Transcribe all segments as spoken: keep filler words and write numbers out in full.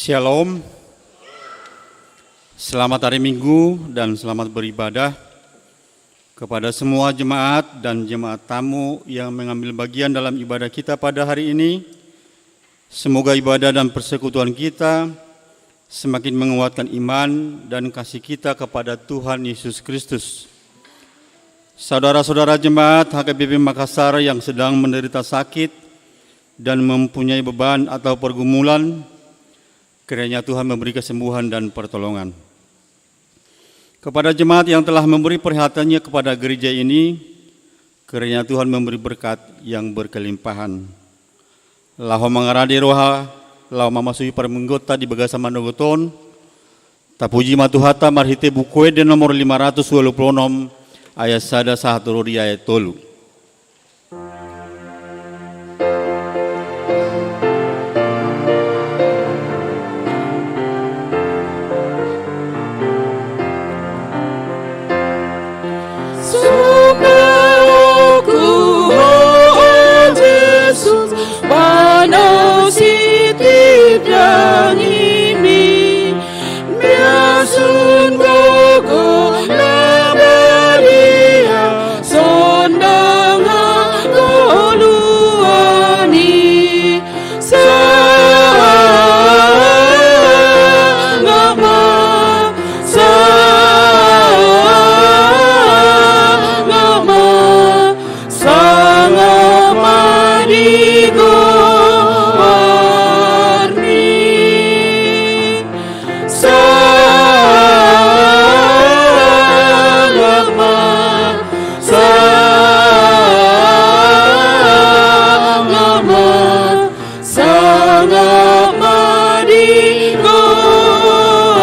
Shalom. Selamat hari Minggu dan selamat beribadah. Kepada semua jemaat dan jemaat tamu yang mengambil bagian dalam ibadah kita pada hari ini, semoga ibadah dan persekutuan kita semakin menguatkan iman dan kasih kita kepada Tuhan Yesus Kristus. Saudara-saudara jemaat H K B P Makassar yang sedang menderita sakit dan mempunyai beban atau pergumulan, kiranya Tuhan memberi kesembuhan dan pertolongan. Kepada jemaat yang telah memberi perhatiannya kepada gereja ini, kiranya Tuhan memberi berkat yang berkelimpahan. Laho mangarade roha, laho mamasuhi parmingguonta di bagasan manogot on, tapuji ma Tuhanta marhite Buku Ende nomor lima ratus walu pulu onom, ayat sada sahat ro di ayat tolu. Songon na huhut, Jesus, manaon sititdangimi, miasun gogo na badia, sondang hangoluan i. Sangap ma, sangap ma, sangap ma di goarni. Sangap ma, sangap ma, sangap ma di goarni.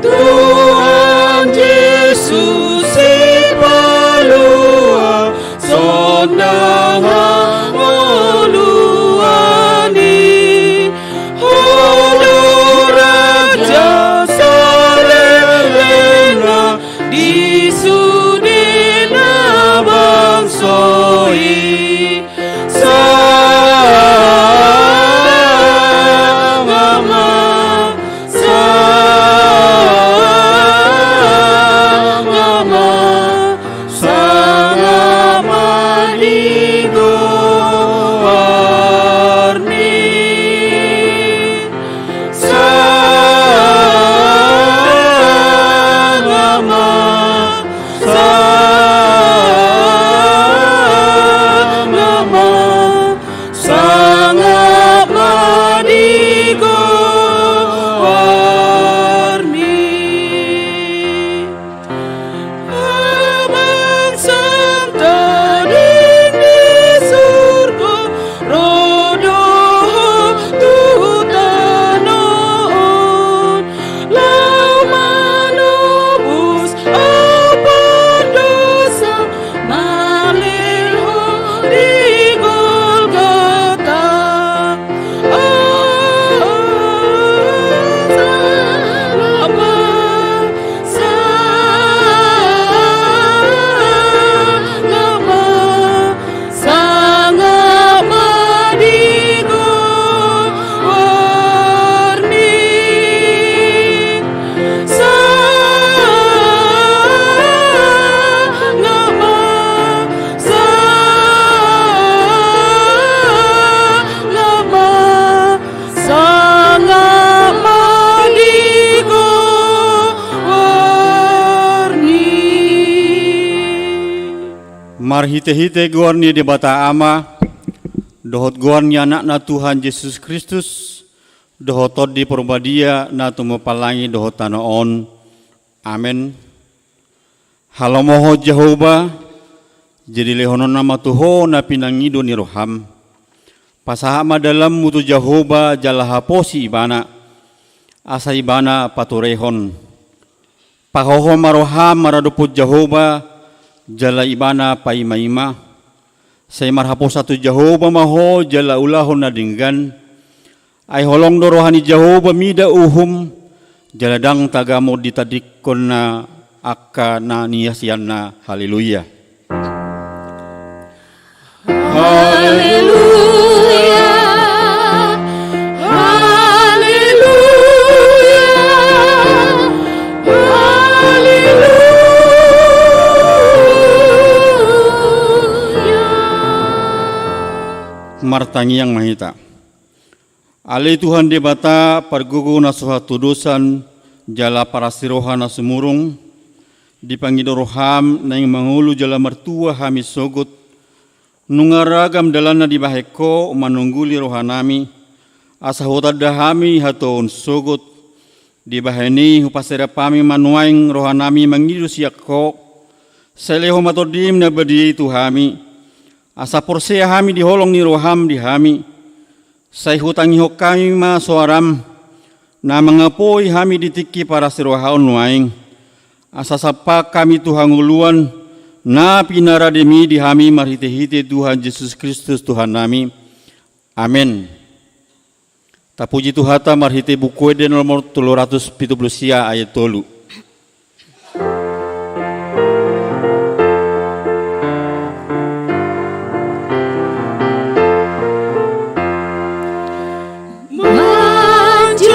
Tuhan Jesus Sipalua, sondang hangoluan i, Ho do raja saleleng na di sude na bangso i. Sangap ma, sangap ma, sangap ma di goarni. Sangap ma, sangap ma, sangap ma di goarni. Amang santa ding di surgo, ro do Ho tu tano on, laho manobus ampara dosa, na lehon Ho di Golgota. Sangap ma, sangap ma, sangap ma di goarni. Sangap ma, sangap ma, sangap ma di goarni. Marhitehite goar ni Debata Ama, dohot goar ni Anakna Tuhan Jesus Kristus, dohot Tondi Parbadia na tumompa langit dohot tano on. Amen. Halomohon Jahowa, jadi lehononna ma tu ho na pinangido ni roham. Pasahat ma dalanmu tu Jahowa jala haposi Ibana, asa Ibana paturehon. Pahohom ma roham maradophon Jahowa, jala Ibana paimaima. Sai marhaposan tu Jahowa ma ho jala ulahon na denggan. Ai holong do roha ni Jahowa mida uhum, jala ndang tagamon ditadingkonna angka na niasianna. Haleluya. Haleluya, Martangiang ma hita. Ale Tuhan Debata, pargogo na so hatudosan, jala parasi roha na sumurung, dipangido roham naeng mangolu jala martua hami sogot, nunga ragam dalan na dibahen ho manungguli rohanami, asa hutanda hami hatoon sogot, dibahen i hupasedap hami ma nuaeng rohanami mangido sian ho, sai lehon ma tondim na badia i tu hami, asa porsea hami di holong ni roham di hami, sai hutangihon hami ma soaram, na mangapoi hami di tingki parasi roha on nuaeng, asa sampang hami tu hangoluan, na pinarademi di hami marhite-hite Tuhan Jesus Kristus Tuhannami. Amen. Tapuji Tuhanta marhite Buku Ende nomor tolu ratus pitu pulu sia ayat tolu. Manjou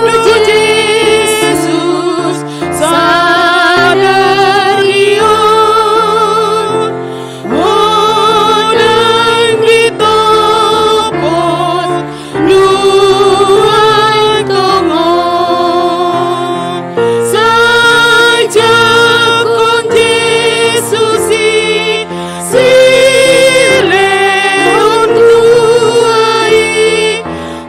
do Jesus sadari on, unang ditopot nuaeng tongon, sai jangkon Jesus i silehon tua i,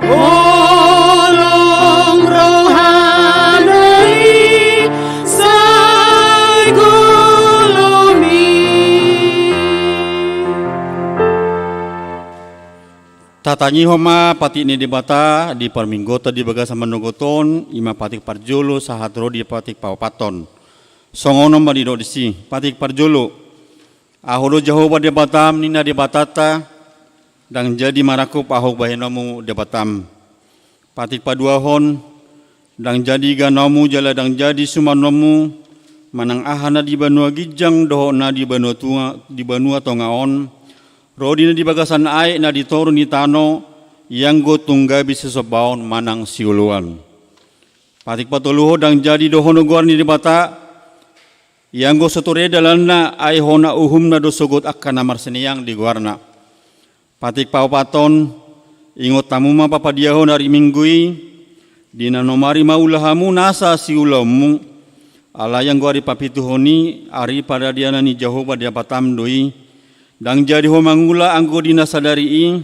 holong rohana i sai golom i. Tatangihon ma patik ni Debata di parmingguonta di bagasan manogot on, i ma patik parjolo sahat ro di patik paopathon. Songon on ma didok disi, patik parjolo. Ahu do Jahowa Debatam, ninna Debatanta, ndang jadi marangkup ahu bahenonmu Debatam. Patik paduahon, ndang jadi iganonmu jala ndang jadi sumanonmu, manang aha na di banua ginjang dohot na di banua tua, di banua tonga on, ro di na di bagasan aek na di toru ni tano, ianggo tung gabe sisombaon manang sioloan. Patik patoluhon, ndang jadi dohonon goar ni Debata, ianggo so ture dalanna, ai hona uhumna do sogot angka na marsineang di goarna. Patik paopathon, ingot hamu ma papadiahon ari Minggu i, di na nomari ma ula hamu nasa siulaonmu, alai anggo ari papituhon i, ari paradianan ni Jahowa Debatam do i, ndang jadi ho mangula anggo di na sadari i,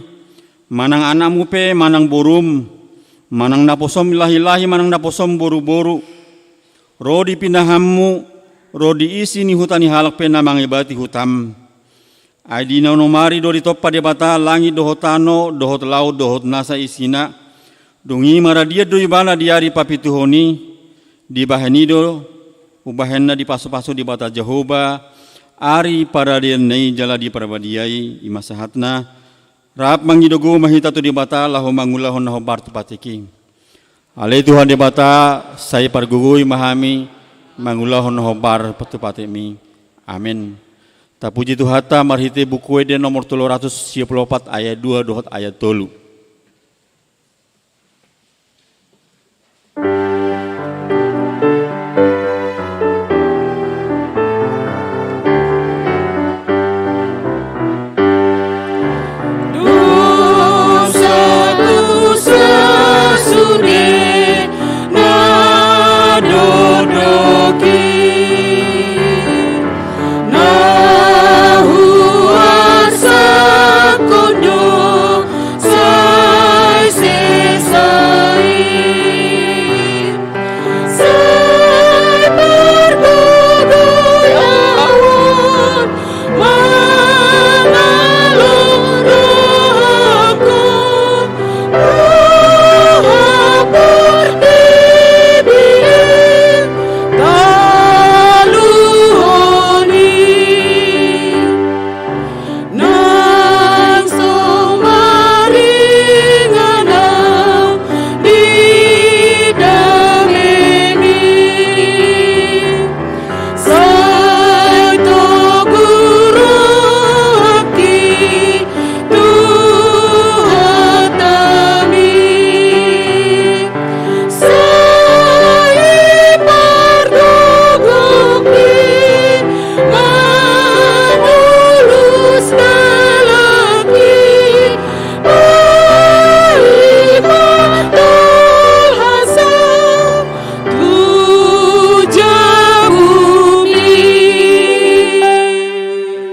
manang anakmu pe, manang borum, manang naposom lahi-lahi, manang naposom boru-boru, ro di pinahanmu, ro di isi ni huta ni halak pe na mangebati hutam. Ai di na nomari do ditompa Debata langit dohot tano, dohot laut, dohot nasa isina. Dung i maradian do ibana di ari papituhon i, dibahen i do, umbahen na dipasupasu Debata Jahowa, ari paradianna i jala diparbadiai, i ma sahatna, rap mangido gogo ma hita tu Debata laho mangulahon na hombar tu patik i. Ale Tuhan Debata, sai pargogoi ma hami mangulahon na hombar tu patikmi. Amen. Tapuji Tuhanta marhite Buku Ende nomor tolu ratus sia pulu opat ayat dua dohot ayat tolu. Dosaku sasude na dodok i, na huarsahon do sa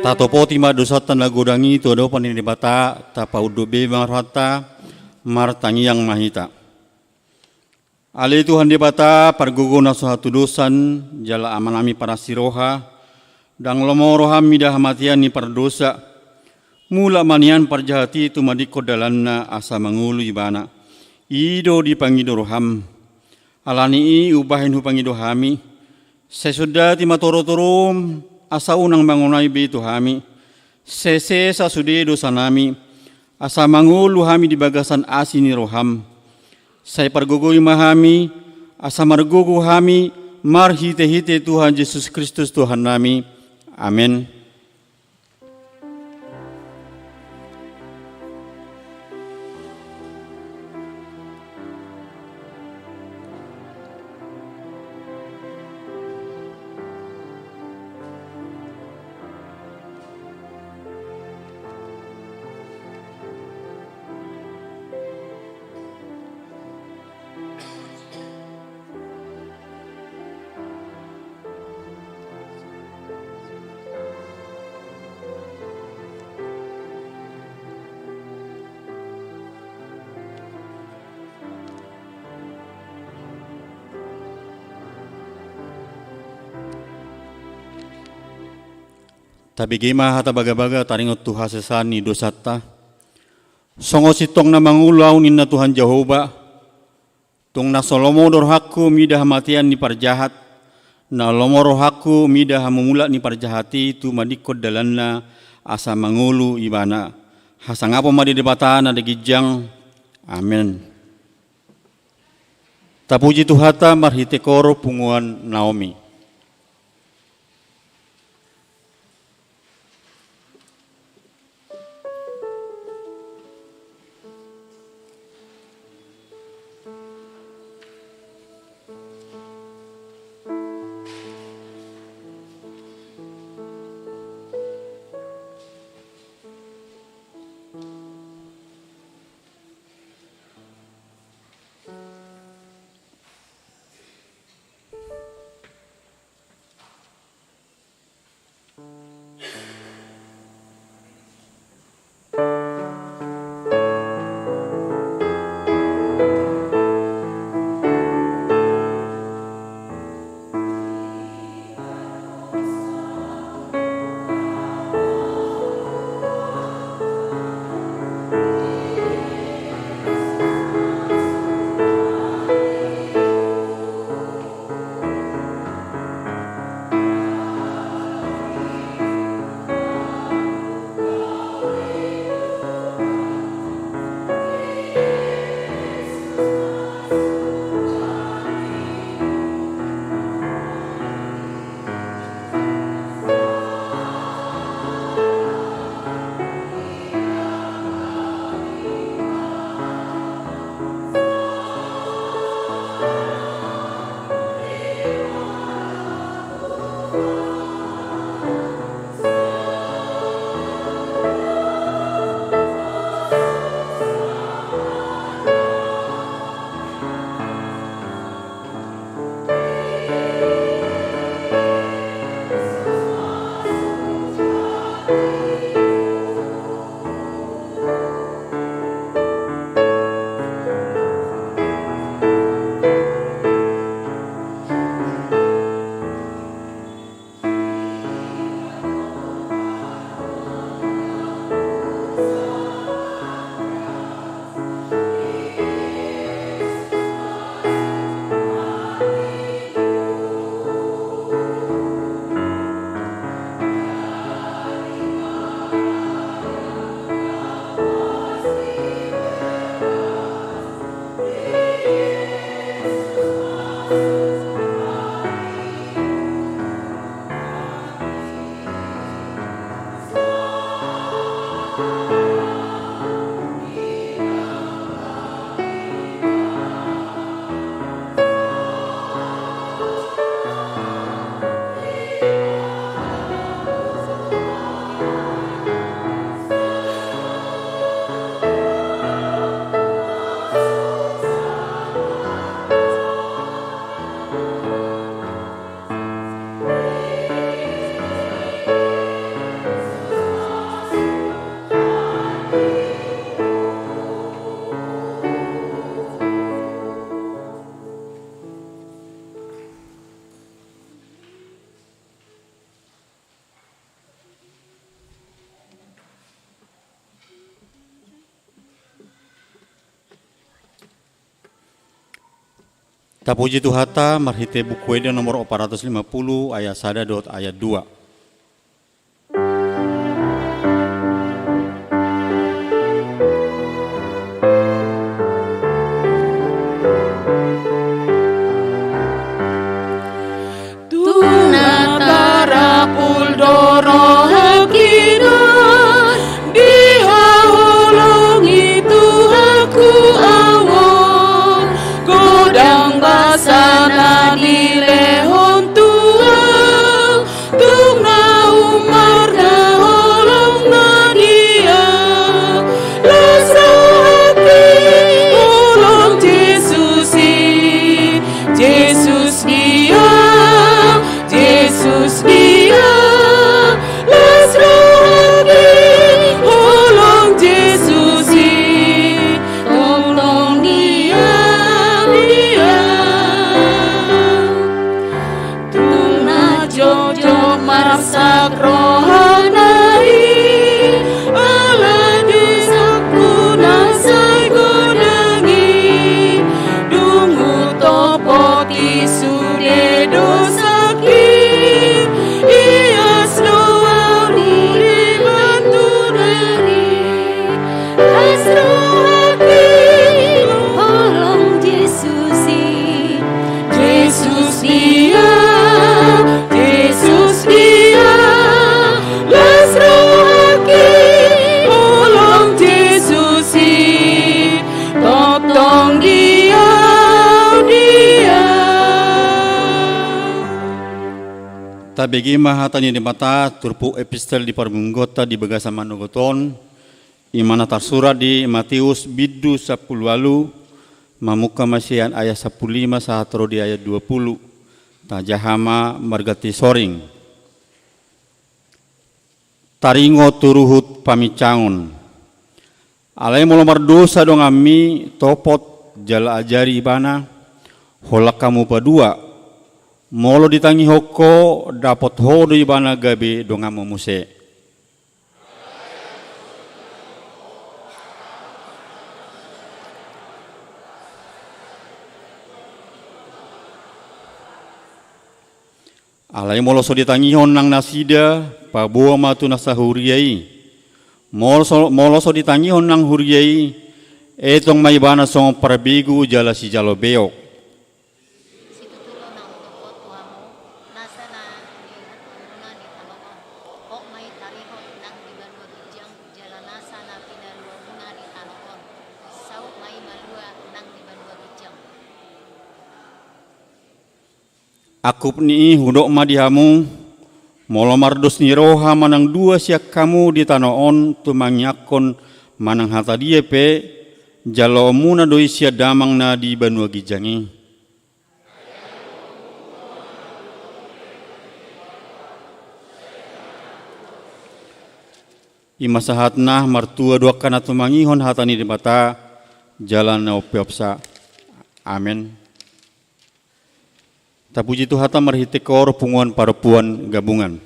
Tatopoti ma dosanta na godang i tu adopan ni Debata, tapaunduk be ma rohanta, martangiang ma hita. Ale Tuhan Debata, pargogo na so hatudosan, jala Amanami parasi roha, ndang lomo roham mida hamatean ni pardosa, mulak ma nian parjahat i tumadingkon dalanna asa mangolu ibana. I do dipangido roham. Ala ni i umbahen hupangido hami, sai sondati ma torotorom, asa unang mangonai be tu hami, sai sesa sude dosanami, asa mangolu hami di bagasan asi ni roham. Sai pargogoi ma hami, asa margogo hami, marhitehite Tuhan Jesus Kristus Tuhannami. Amen. Tabege ma hata bagabaga taringot tu hasesaan ni dosanta. Songon sintong na mangolu ahu ninna Tuhan Jahowa, tung na so lomo do rohangku mida hamatean ni parjahat, na lomo rohangku mida hamumulak ni parjahat i tumadingkon dalanna asa mangolu ibana. Hasangapon ma di Debata na di ginjang. Amen. Tapuji Tuhanta marhite koor punguan Naomi. Tapuji Tuhanta marhite Buku Ende nomor opat ratus lima puluh, ayat sada dohot ayat dua. Tung na tarapul do rohangki nuaeng, dihaholongi Tuhanku ahu on. Godang basa na nilehon Tuhan, tung na ummarna holong na dia. Las rohangki holong Jesus i, Jesus dia, Jesus dia. Las rohangki holong Jesus i, tongtong dia, dia. Tung na jotjot marsak rohana i, ala dosangku na sai godang i. Dung hutopoti sude dosangki, ias do ahu di batu nari. Las rohangki holong Jesus i, Jesus dia, Jesus dia. Las rohangki holong Jesus i, tongtong dia, dia. Tabege ma hata ni Debata, turpuk epistel di parmingguonta di bagasan manogot on, i ma na tarsurat di Mateus bindu sampulu ualu, mamungka ma sian ayat sampulu lima sahat ro di ayat dua pulu. Tajaha ma marganti soring. Taringot tu ruhut paminsangon. Alai molo mardosa donganmi, topot jala ajari ibana, holan hamu padua. Molo ditangihon ho, dapot ho do ibana gabe donganmu muse. Alai molo so ditangihon nang nasida, paboa ma tu na sahuria i. Molo so, molo so ditangihon nang huria i, etong ma ibana songon parbegu jala sijalo beok. Situtu do na hutopot tu hamu, nasa na niuhumuna di tano on, hot ma i tarihot nang di banua ginjang, jala nasa na pinaluamuna di tano on, saut ma i malua nang di banua ginjang. Angkup ni i hudok ma di hamu, molo mardos ni roha manang dua sian hamu di tano on tumangiangkon manang hata dia pe, jaloonmuna do i sian Damang na di banua ginjang i. I ma sahatna, martua do angka na tumangihon hata ni Debata jala na umpeopsa. Amen. Tapuji Tuhanta marhite koor punguan parompuan gabungan.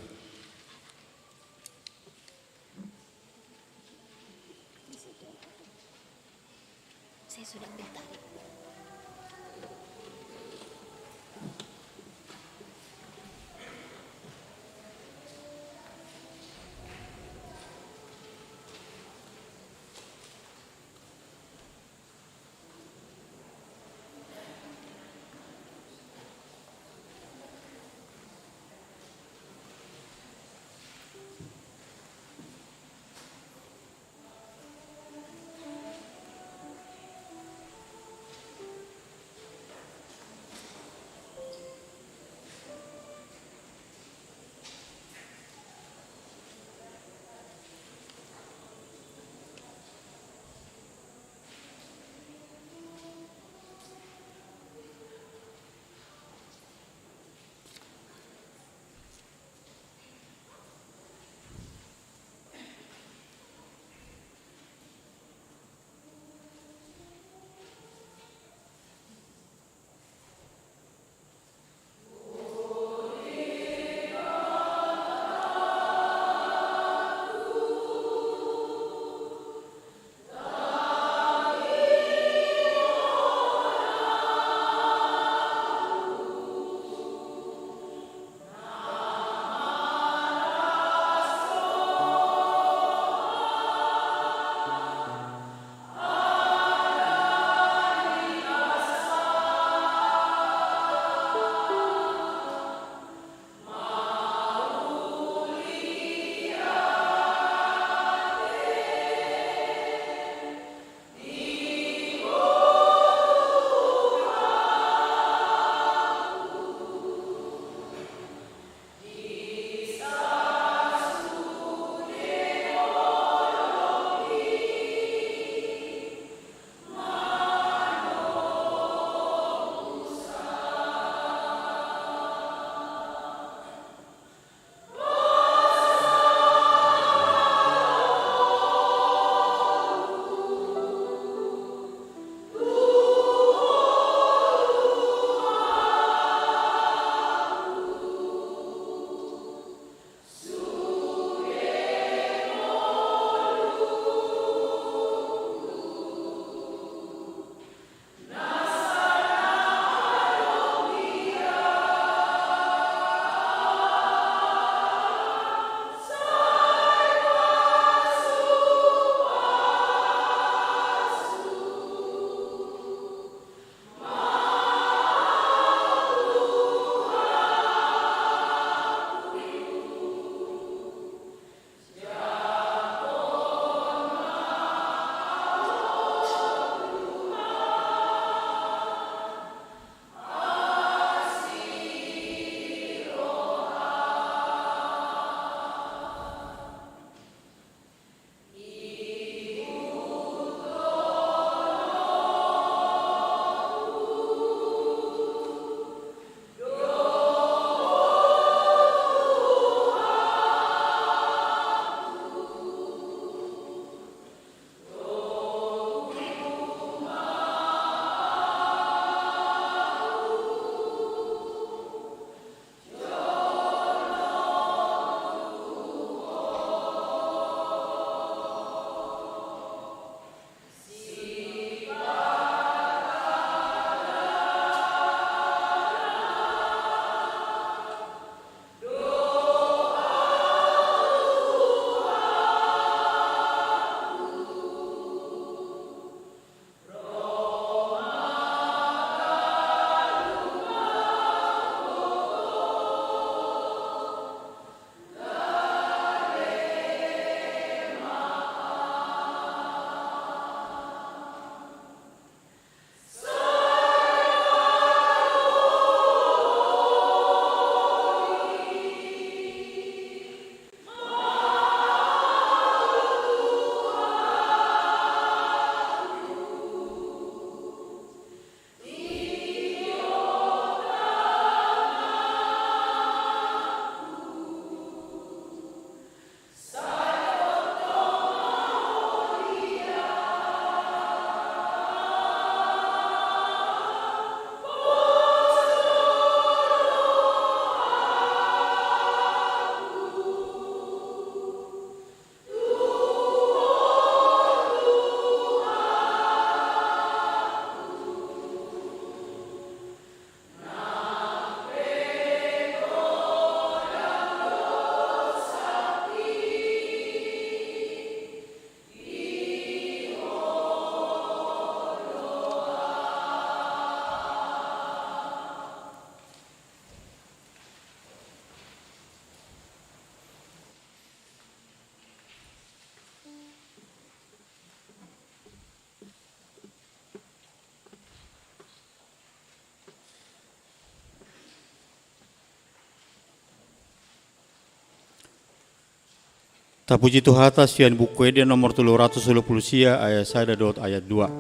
Tapuji Tuhanta sian Buku Ende nomor tolu ratus tolu pulu sia, ayat sada dohot ayat dua.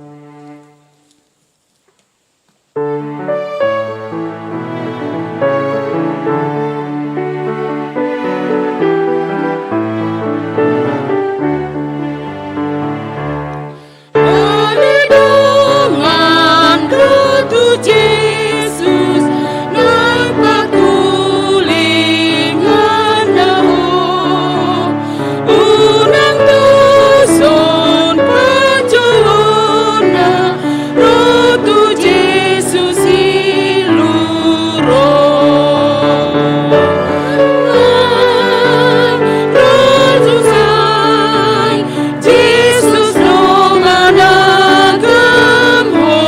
Ale dongan ro tu Jesus, nang pangkulinganna ho, unang tuson panjouonna, ro tu Jesus ilu ro. Ro tu sai, Jesus do manangihon ho.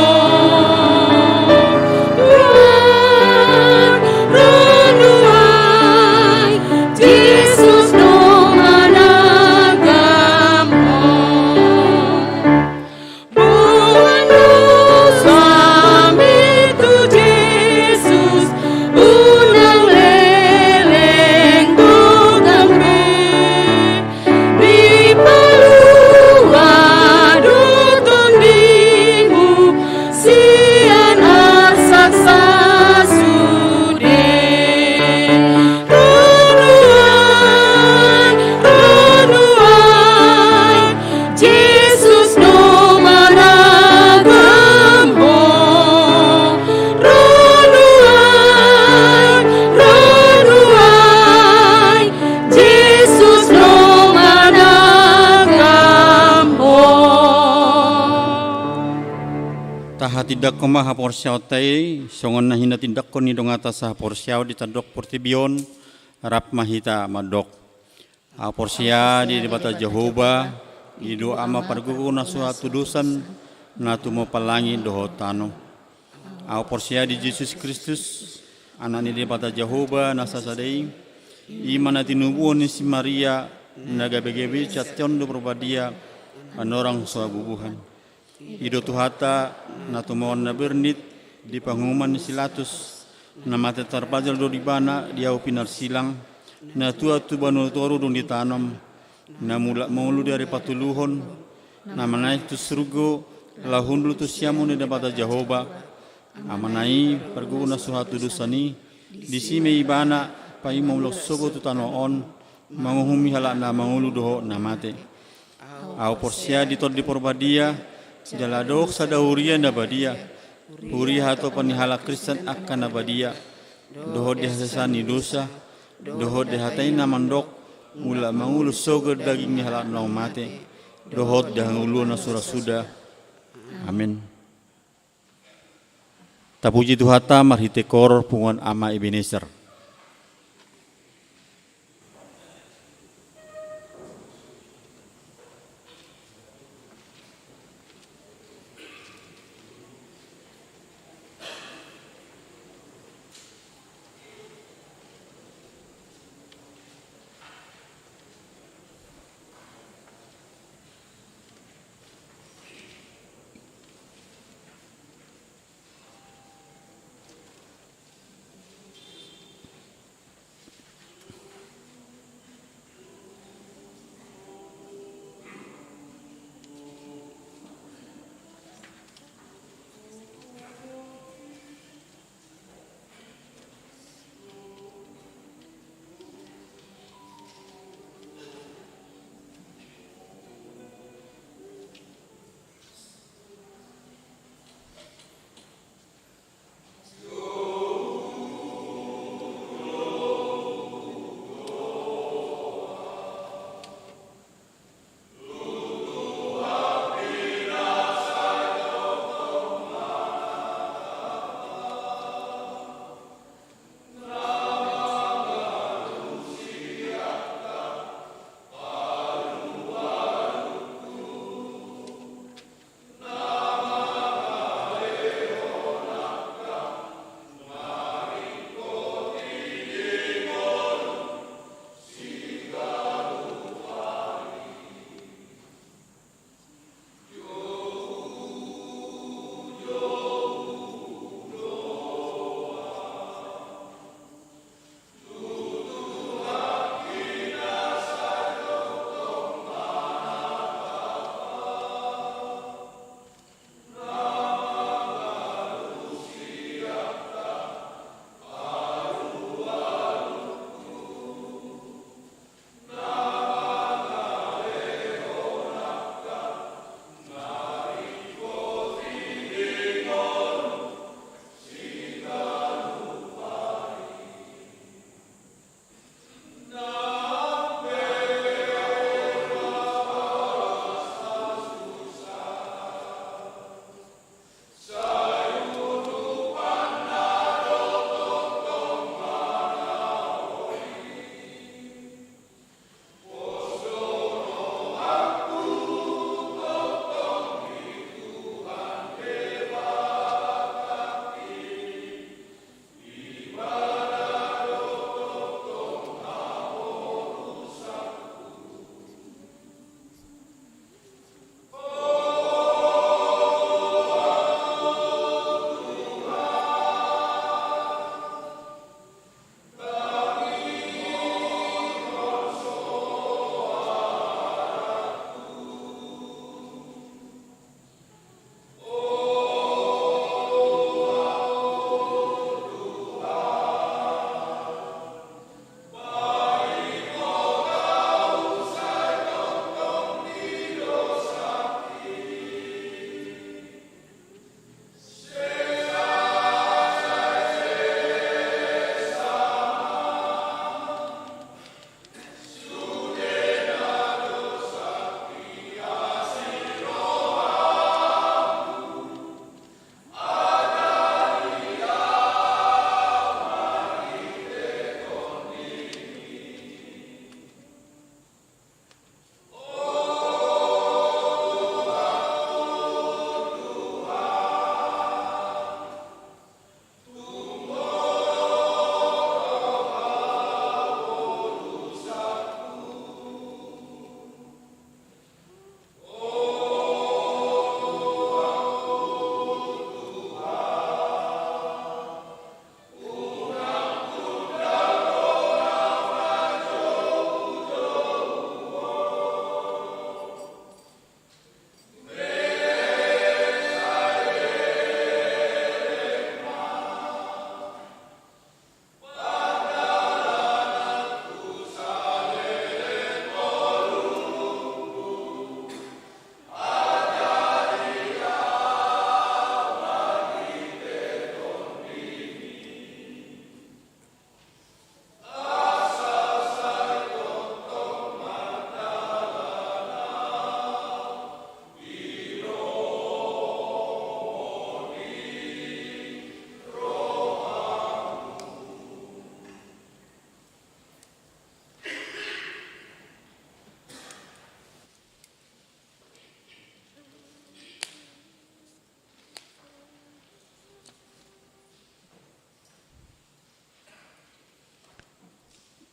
Ro nuaeng, Jesus do manangihon ho. Boan do hami tu Jesus, unang leleng dogan be. Dipalua do tondimu sian arsak sasude. Ro nuaeng, ro nuaeng, Jesus do manangihon ho. Ro nuaeng, ro nuaeng, Jesus do manangihon ho. Tahatindangkon ma haporseaonta i songon na hinatindangkon ni donganta sahaporseaon di tandok portibi on. Rap ma hita mandok. Ahu porsea di Debata Jahowa, i do Ama pargogo na so hatudosan, na tumompa langit dohot tano. Ahu porsea di Jesus Kristus, Anak ni Debata Jahowa na sasada i, i ma na tinubuhon ni si Maria, na gabe-gabe sian Tondi Porbadia, panorang so habubuhan. I do Tuhanta, na tumaon na bernit di panguhuman ni si Latus, na mate tarpajal do Ibana di ahu pinarsilang, na tuat tu banua toru dung ditanom, na mulak mangolu di ari patoluhon, na manaek tu surgo, laho hundul tu siamun ni Debata Jahowa, Amana i, pargogo na so hatudosan i, disi ma Ibana paima mulak sogot tu tano on, manguhumi halak na mangolu dohot na mate. Ahu porsea di Tondi Porbadia, jala adong sada huria na badia, huria hatopan ni halak Kristen angka na badia, dohot di hasesaan ni dosa, dohot di hata i na mandok, mulak mangolu sogot daging ni halak naung mate, dohot di hangoluan na so ra suda. Amen. Tapuji Tuhanta marhite koor punguan Ama Ebenezer.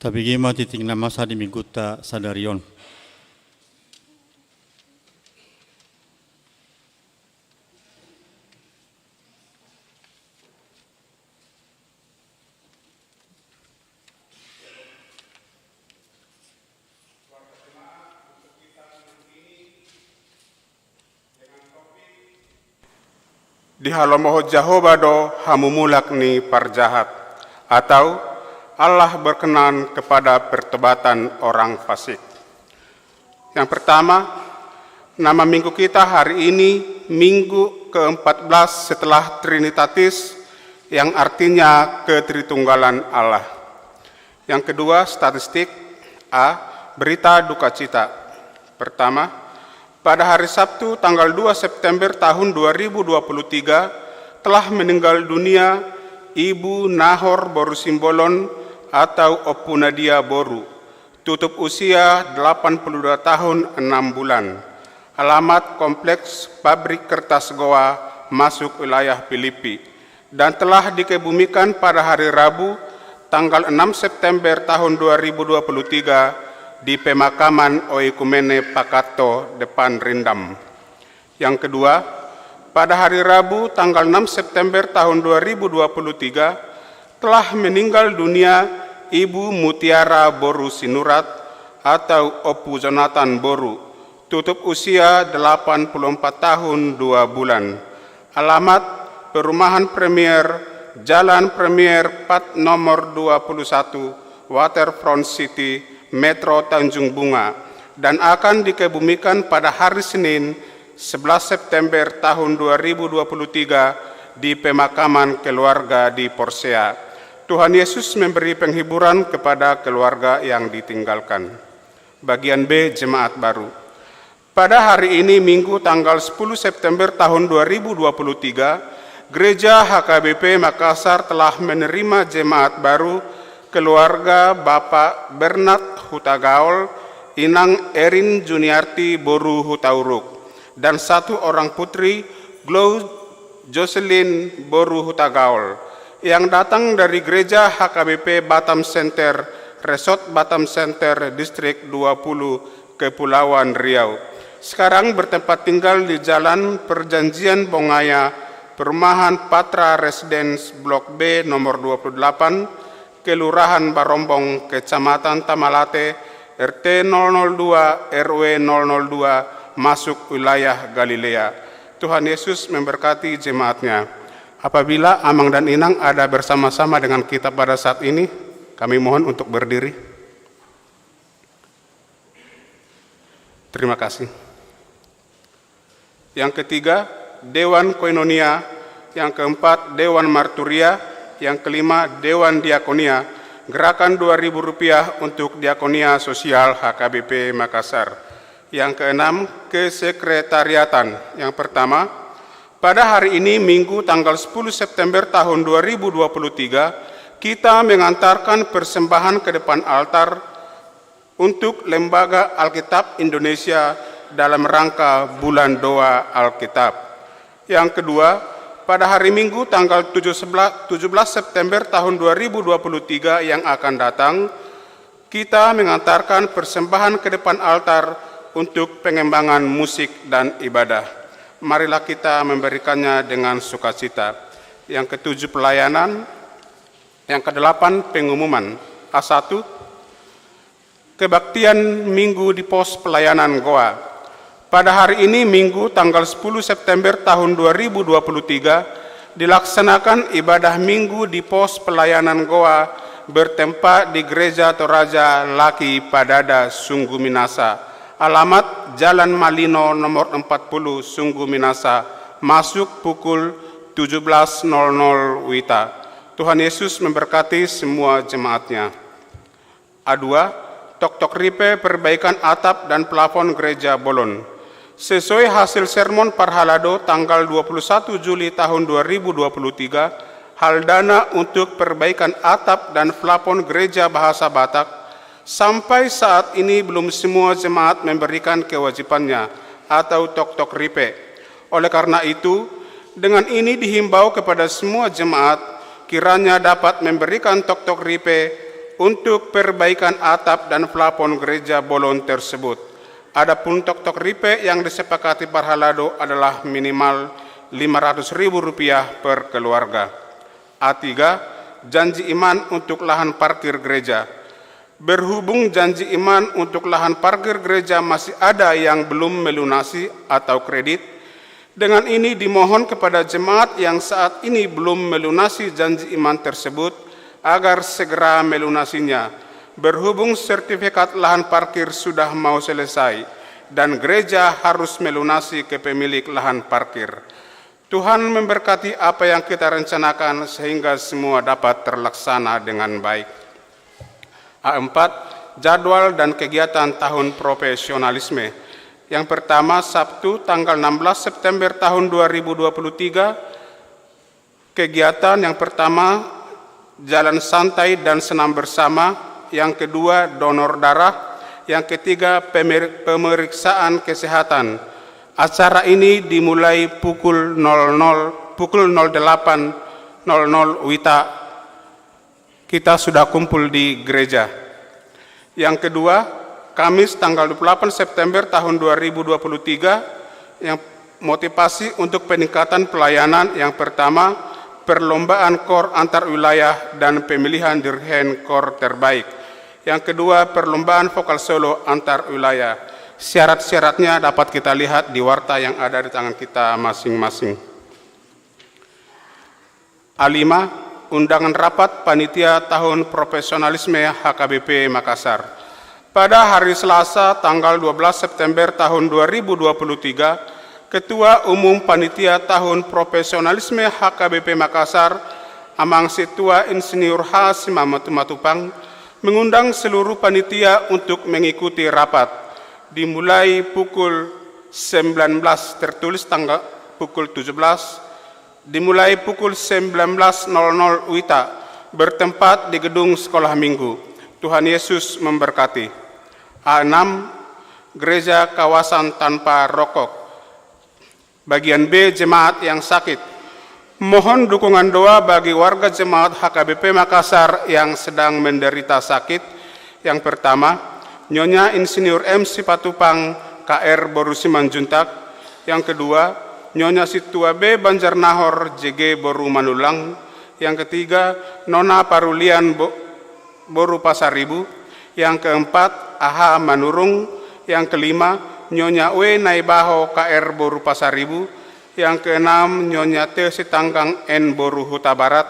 Tabege ma tingting na masa di minggunta sadari on. Dihalomohon Jahowa do hamumulak ni parjahat, atau Allah berkenan kepada pertobatan orang fasik. Yang pertama, nama minggu kita hari ini, Minggu keempat belas setelah Trinitatis, yang artinya Ketritunggalan Allah. Yang kedua, statistik. A, berita duka cita. Pertama, pada hari Sabtu tanggal dua September tahun dua ribu dua puluh tiga telah meninggal dunia Ibu Nahor boru Simbolon atau Ompu Nadia boru, tutup usia delapan puluh dua tahun enam bulan. Alamat Kompleks Pabrik Kertas Goa, masuk wilayah Pilippi, dan telah dikebumikan pada hari Rabu, tanggal enam September tahun dua ribu dua puluh tiga, di pemakaman Oikumene Pakanto, depan Rindam. Yang kedua, pada hari Rabu, tanggal enam September tahun dua ribu dua puluh tiga, telah meninggal dunia Ibu Mutiara boru Sinurat atau Ompu Jonathan boru, tutup usia delapan puluh empat tahun dua bulan. Alamat, Perumahan Premier, Jalan Premier, plat nomor dua puluh satu, Waterfront City, Metro Tanjung Bunga, dan akan dikebumikan pada hari Senin, sebelas September tahun dua ribu dua puluh tiga, di pemakaman keluarga di Porsea. Tuhan Yesus memberi penghiburan kepada keluarga yang ditinggalkan. Bagian B, Jemaat Baru. Pada hari ini, Minggu, tanggal sepuluh September tahun dua ribu dua puluh tiga, Gereja H K B P Makassar telah menerima jemaat baru, keluarga Bapak Bernard Hutagaol, Inang Erin Juniarti boru Hutauruk, dan satu orang putri, Glow Jocelyn boru Hutagaol, yang datang dari Gereja H K B P Batam Center, Resort Batam Center, Distrik dua puluh, Kepulauan Riau. Sekarang bertempat tinggal di Jalan Perjanjian Bongaya, Perumahan Patra Residence Blok B nomor dua puluh delapan, Kelurahan Barombong, Kecamatan Tamalate, R T nol nol dua, R W nol nol dua, masuk wilayah Galilea. Tuhan Yesus memberkati jemaatnya. Apabila Amang dan Inang ada bersama-sama dengan kita pada saat ini, kami mohon untuk berdiri. Terima kasih. Yang ketiga, Dewan Koinonia. Yang keempat, Dewan Marturia. Yang kelima, Dewan Diakonia. Gerakan dua ribu rupiah untuk Diakonia Sosial H K B P Makassar. Yang keenam, kesekretariatan. Yang pertama, pada hari ini, Minggu, tanggal sepuluh September tahun dua ribu dua puluh tiga, kita mengantarkan persembahan ke depan altar untuk Lembaga Alkitab Indonesia dalam rangka Bulan Doa Alkitab. Yang kedua, pada hari Minggu, tanggal tujuh sebelas, tujuh belas September tahun dua ribu dua puluh tiga yang akan datang, kita mengantarkan persembahan ke depan altar untuk pengembangan musik dan ibadah. Marilah kita memberikannya dengan sukacita. Yang ketujuh, pelayanan. Yang kedelapan, pengumuman. A satu, kebaktian Minggu di Pos Pelayanan Goa. Pada hari ini, Minggu, tanggal sepuluh September tahun dua ribu dua puluh tiga, dilaksanakan ibadah Minggu di Pos Pelayanan Goa, bertempat di Gereja Toraja Laki Padada Sunggu Minasa. Alamat, Jalan Malino nomor empat puluh, Sunggu Minasa, masuk pukul tujuh belas nol nol WITA. Tuhan Yesus memberkati semua jemaatnya. A dua, toktok ripe perbaikan atap dan plafon Gereja Bolon. Sesuai hasil sermon parhalado tanggal dua puluh satu Juli tahun dua ribu dua puluh tiga, hal dana untuk perbaikan atap dan plafon Gereja Bahasa Batak, sampai saat ini belum semua jemaat memberikan kewajibannya atau toktok ripe. Oleh karena itu, dengan ini dihimbau kepada semua jemaat, kiranya dapat memberikan toktok ripe untuk perbaikan atap dan plafon gereja bolon tersebut. Adapun toktok ripe yang disepakati parhalado adalah minimal lima ratus ribu rupiah per keluarga. A tiga, janji iman untuk lahan parkir gereja. Berhubung janji iman untuk lahan parkir gereja masih ada yang belum melunasi atau kredit, dengan ini dimohon kepada jemaat yang saat ini belum melunasi janji iman tersebut agar segera melunasinya. Berhubung sertifikat lahan parkir sudah mau selesai dan gereja harus melunasi ke pemilik lahan parkir. Tuhan memberkati apa yang kita rencanakan sehingga semua dapat terlaksana dengan baik. A empat, jadwal dan kegiatan tahun profesionalisme. Yang pertama, Sabtu tanggal enam belas September tahun dua ribu dua puluh tiga, kegiatan yang pertama, jalan santai dan senam bersama. Yang kedua, donor darah. Yang ketiga, pemer-, pemeriksaan kesehatan. Acara ini dimulai pukul nol nol, pukul nol delapan nol nol WITA. Kita sudah kumpul di gereja. Yang kedua, Kamis tanggal dua puluh delapan September tahun dua ribu dua puluh tiga, yang motivasi untuk peningkatan pelayanan. Yang pertama, perlombaan kor antar wilayah dan pemilihan dirhen kor terbaik. Yang kedua, perlombaan vokal solo antar wilayah. Syarat-syaratnya dapat kita lihat di warta yang ada di tangan kita masing-masing. A lima, undangan rapat panitia tahun profesionalisme H K B P Makassar. Pada hari Selasa tanggal dua belas September tahun dua ribu dua puluh tiga, Ketua Umum Panitia Tahun Profesionalisme H K B P Makassar, Amang Sintua Insinyur H. Simatupang, mengundang seluruh panitia untuk mengikuti rapat. Dimulai pukul sembilan belas, tertulis tanggal pukul tujuh belas, dimulai pukul sembilan belas nol nol WITA, bertempat di gedung sekolah minggu. Tuhan Yesus memberkati. A enam, gereja kawasan tanpa rokok. Bagian B, jemaat yang sakit. Mohon dukungan doa bagi warga jemaat H K B P Makassar yang sedang menderita sakit. Yang pertama, Nyonya Insinyur M. Simatupang, K R boru Simanjuntak. Yang kedua, Nyonya Sintua B. Banjarnahor, J G boru Manullang. Yang ketiga, Nona Parulian Bo-, boru Pasaribu. Yang keempat, A H Manurung. Yang kelima, Nyonya W. Naibaho, K R boru Pasaribu. Yang keenam, Nyonya T. Sitanggang, N boru Hutabarat.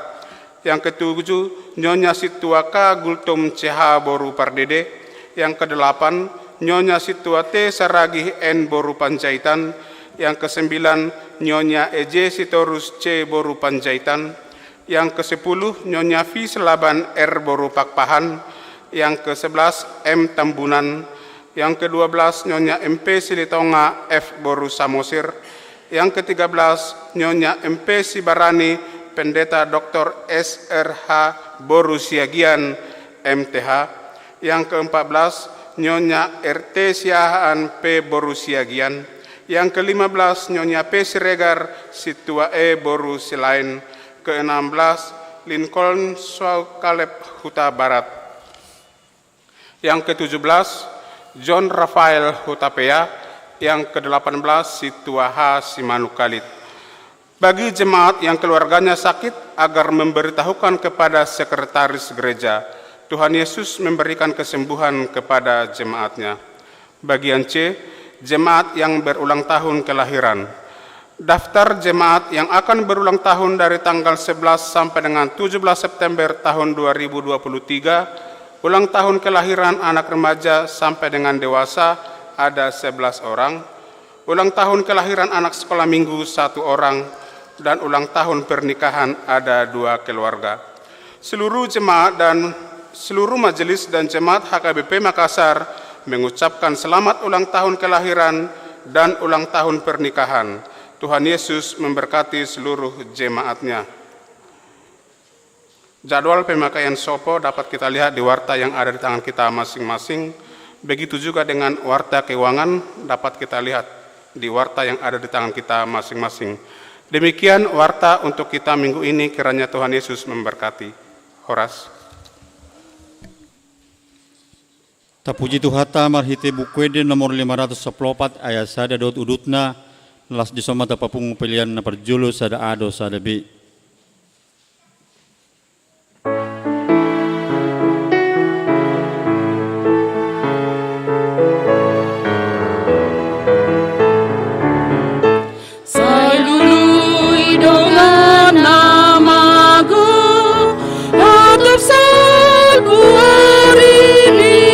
Yang ketujuh, Nyonya Sintua K. Gultom, C H boru Pardede. Yang kedelapan, Nyonya Sintua T. Saragih, N boru Panjaitan. Yang kesembilan, Nyonya E J Sitorus, C boru Panjaitan. Yang kesepuluh, Nyonya V. Silaban, R boru Pakpahan. Yang kesebelas, M Tambunan. Yang kedua belas, Nyonya M P Silitonga, F boru Samosir. Yang ketiga belas, Nyonya M P Sibarani, Pendeta Doktor S R H boru Siagian, M T H. Yang keempat belas, Nyonya R T Siahaan, P boru Siagian. Yang kelima belas, Nyonya P Siregar, Sintua E boru Silaen. Keenam belas, Lincoln Suau Kaleb, Hutabarat. Yang ketujuh belas, John Rafael, Hutapea. Yang kedelapan belas, Sintua H. Simanungkalit. Bagi jemaat yang keluarganya sakit, agar memberitahukan kepada sekretaris gereja. Tuhan Yesus memberikan kesembuhan kepada jemaat-Nya. Bagian C, jemaat yang berulang tahun kelahiran. Daftar jemaat yang akan berulang tahun dari tanggal sebelas sampai dengan tujuh belas September tahun dua ribu dua puluh tiga, ulang tahun kelahiran anak remaja sampai dengan dewasa ada sebelas orang, ulang tahun kelahiran anak sekolah minggu satu orang, dan ulang tahun pernikahan ada dua keluarga. Seluruh jemaat dan seluruh majelis dan jemaat H K B P Makassar mengucapkan selamat ulang tahun kelahiran dan ulang tahun pernikahan. Tuhan Yesus memberkati seluruh jemaat-Nya. Jadwal pemakaian sopo dapat kita lihat di warta yang ada di tangan kita masing-masing. Begitu juga dengan warta keuangan dapat kita lihat di warta yang ada di tangan kita masing-masing. Demikian warta untuk kita minggu ini, kiranya Tuhan Yesus memberkati. Horas. Tapuji Tuhanta marhite Buku Ende nomor lima ratus sampulu opat ayat sada dohot udutna. Laos dison ma tapapungu pelean na parjolo, sada A do sada B. Sai lului dongan na mago, hatop salpu arimi,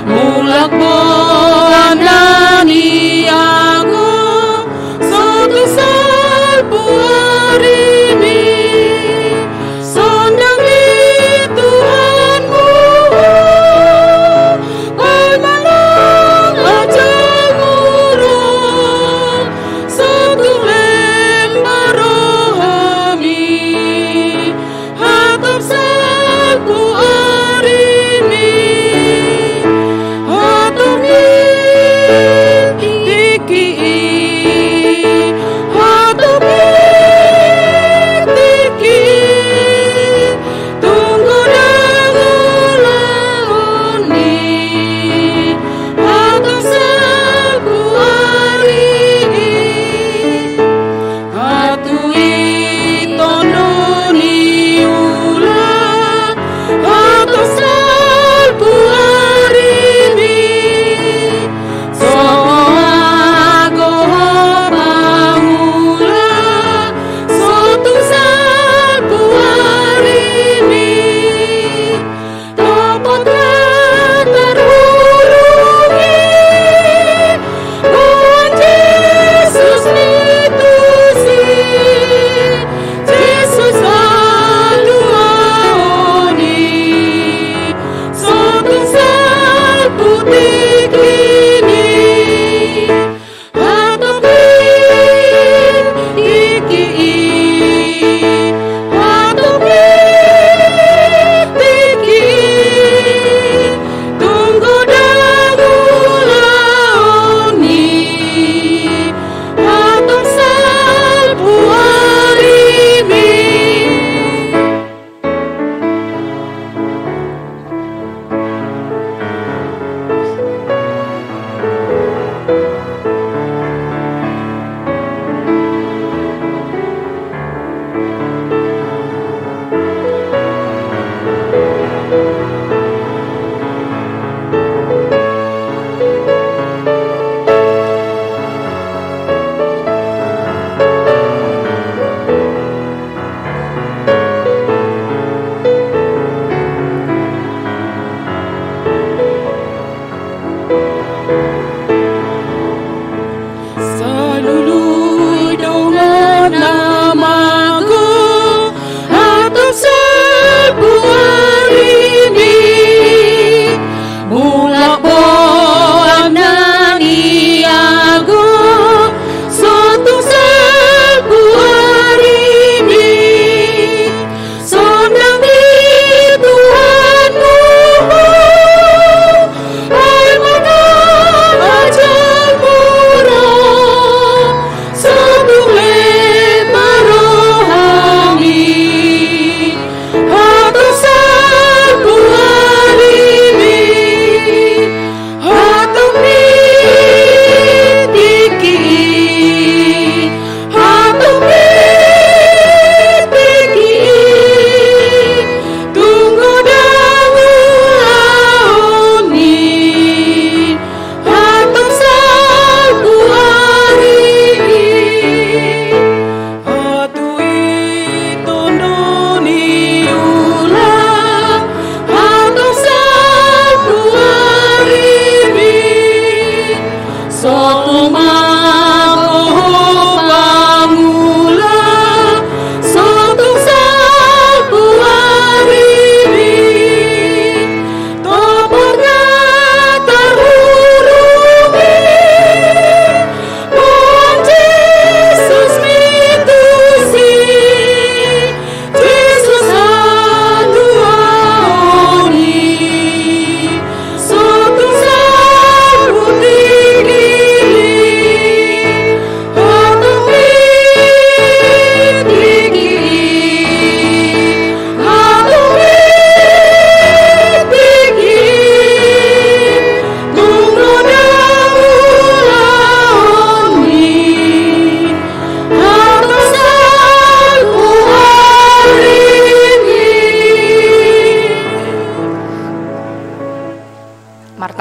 mulak boan na niago, sotung salpu arimi, sondang ni Tuhan muhut, paima nang ajal muruk, sotung lembar rohami, hatop salpu arimi, hatop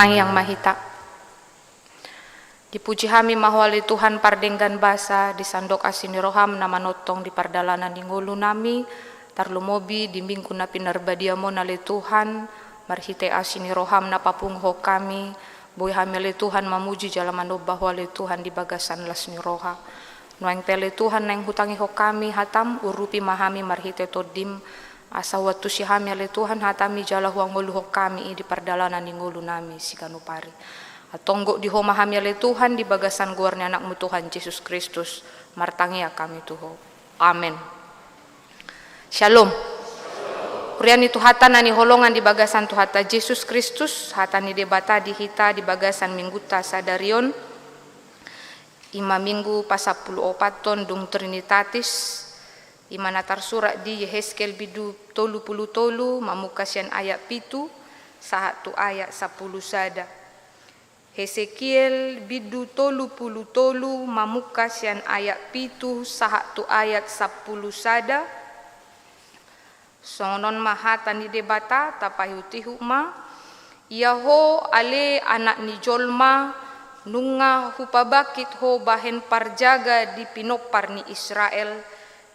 Tangiang ma hita. Dipuji hami ma Ho ale Tuhan pardenggan basa, di sandok asi ni roham na manongtong di pardalanan ni ngolunami, tarlumobi di minggu na pinarbadiam on ale Tuhan, marhite asi ni roham na papunguhon hami, boi hami ale Tuhan mamuji jala manomba Ho ale Tuhan di bagasan las ni roha. Nuaeng pe ale Tuhan naeng hutangihon hami hatam, urupi ma hami marhite tondim, asa huantusi hami ale Tuhan hatami jala huangoluhon hami i di pardalanan ni ngolunami siganup ari. Antong gok di Ho ma hami ale Tuhan di bagasan goar ni Anakmu Tuhan Jesus Kristus, martangiang hami tu Ho. Amen. Shalom. Huria ni Tuhanta na hinaholongan di bagasan Tuhanta Jesus Kristus, hata ni Debata di hita di bagasan minggunta sadari on, i ma minggu pasampulu opathon dung Trinitatis, i ma na tarsurat di Yehezkiel bindu tolu pulu tolu mamungka sian ayat pitu sahat tu ayat sampulu sada. Hesekiel bindu tolu pulu tolu mamungka sian ayat pitu sahat tu ayat sampulu sada. Songon on ma hata ni Debata, tapaihutihut ma. Ia ho ale anak ni jolma, nunga hupabangkit ho bahen parjaga di pinompar ni Israel.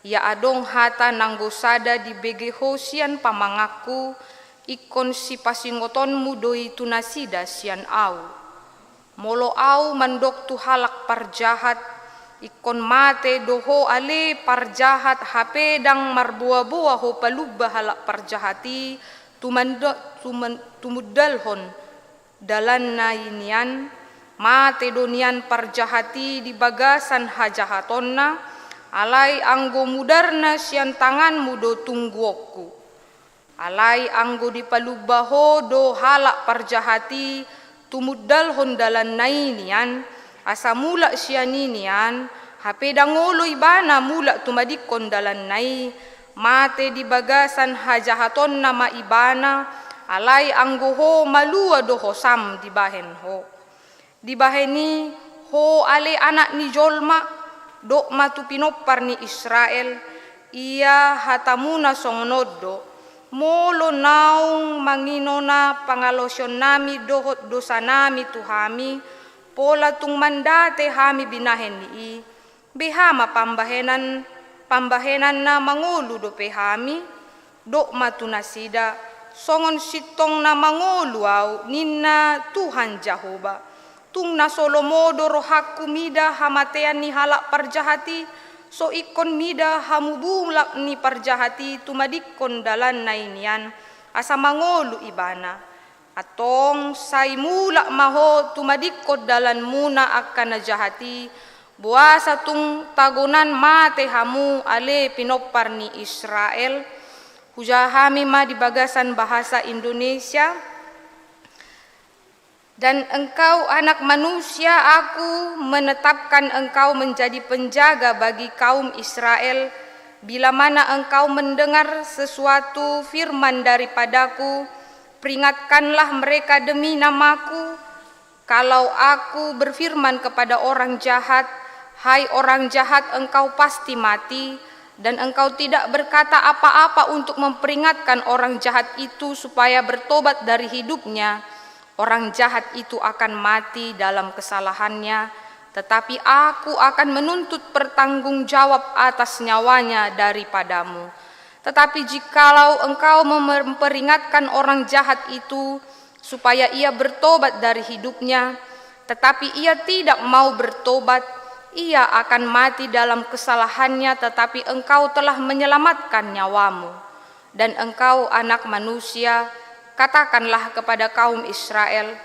Ia adong hata nanggo sada dibege ho sian pamanganku, ingkon sipasingotonmu do i tu nasida sian ahu. Molo ahu mandok tu halak parjahat, ingkon mate do ho ale parjahat, hape ndang marboaboa ho palumba halak parjahat i, tumando-, tuman-, tumundalhon dalanna i nian, mate do nian parjahat i di bagasan hajahatonna, alai anggo mudarna sian tanganmu do tungguonku. Alai anggo dipalumba ho do halak parjahat i tumundalhon dalanna i nian, asa mulak sian i nian, hape ndang olo ibana mulak tumadingkon dalanna i, mate di bagasan hajahatonna ma ibana, alai anggo ho malua do hosam dibahen ho. Dibahen i, ho ale anak ni jolma, dok ma tu pinompar ni Israel, ia hatamuna songon on do, molo naung manginona pangalaosionnami dohot dosanami tu hami, pola tung mandate hami binahen ni i, beha ma pambahenan, pambahenan na mangolu dope hami? Dok ma tu nasida, songon sintong na mangolu ahu, ninna Tuhan Jahowa. Tung na so lomo do rohangku mida hamatean ni halak parjahat i, so ingkon mida hamumulak ni parjahat i tumadingkon dalanna i nian, asa mangolu ibana. Antong sai mulak ma ho tumadingkon dalanmuna angka na jahat i, boasa tung tagonan mate hamu ale pinompar ni Israel. Hujaha hami ma di bagasan bahasa Indonesia. Dan engkau, anak manusia, Aku menetapkan engkau menjadi penjaga bagi kaum Israel. Bila mana engkau mendengar sesuatu firman daripada-Ku, peringatkanlah mereka demi nama-Ku. Kalau Aku berfirman kepada orang jahat, "Hai orang jahat, engkau pasti mati," dan engkau tidak berkata apa-apa untuk memperingatkan orang jahat itu supaya bertobat dari hidupnya, orang jahat itu akan mati dalam kesalahannya, tetapi Aku akan menuntut pertanggung jawab atas nyawanya daripadamu. Tetapi jikalau engkau mem-, memperingatkan orang jahat itu supaya ia bertobat dari hidupnya, tetapi ia tidak mau bertobat, ia akan mati dalam kesalahannya, tetapi engkau telah menyelamatkan nyawamu. Dan engkau, anak manusia, katakanlah kepada kaum Israel,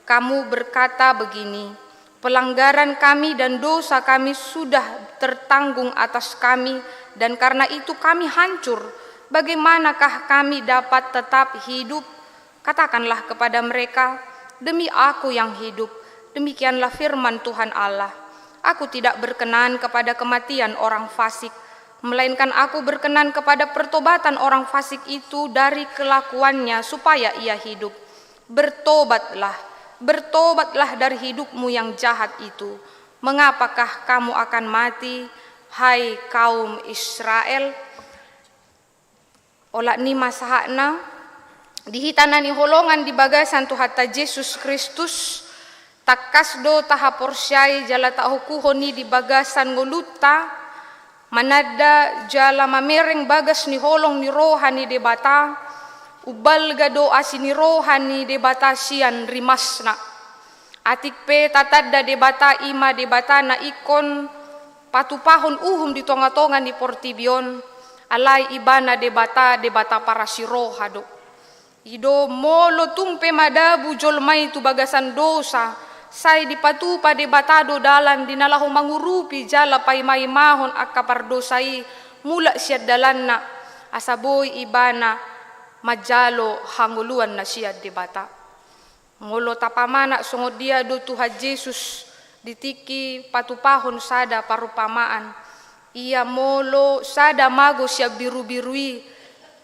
kamu berkata begini, "Pelanggaran kami dan dosa kami sudah tertanggung atas kami, dan karena itu kami hancur. Bagaimanakah kami dapat tetap hidup?" Katakanlah kepada mereka, "Demi Aku yang hidup, demikianlah firman Tuhan Allah, Aku tidak berkenan kepada kematian orang fasik, melainkan Aku berkenan kepada pertobatan orang fasik itu dari kelakuannya, supaya ia hidup. Bertobatlah, bertobatlah dari hidupmu yang jahat itu. Mengapakah kamu akan mati, hai kaum Israel?" Olat ni ma sahatna, Di hita na hinaholongan di bagasan Tuhanta Jesus Kristus, tangkas do tahaporseai jala taokuhon i di bagasan ngolunta, mananda jala mamereng bagas ni holong ni roha ni Debata, umbalga do asi ni roha ni Debata sian rimasna. Atik pe tatanda Debata i ma Debata na ingkon patupahon uhum di tonga-tonga ni portibi on, alai Ibana Debata, Debata parasiroha do. I do molo tung pe madabu jolma i tu bagasan dosa, sai dipatupa Debata do dalan di na laho mangurupi jala paimaimahon angka pardosa i mulak sian dalanna, asa boi ibana manjalo hangoluan na sian Debata. Molo tapamanat songon dia do Tuhan Jesus di tingki patupahon sada parumpamaan, ia molo sada mago sian birubiru i,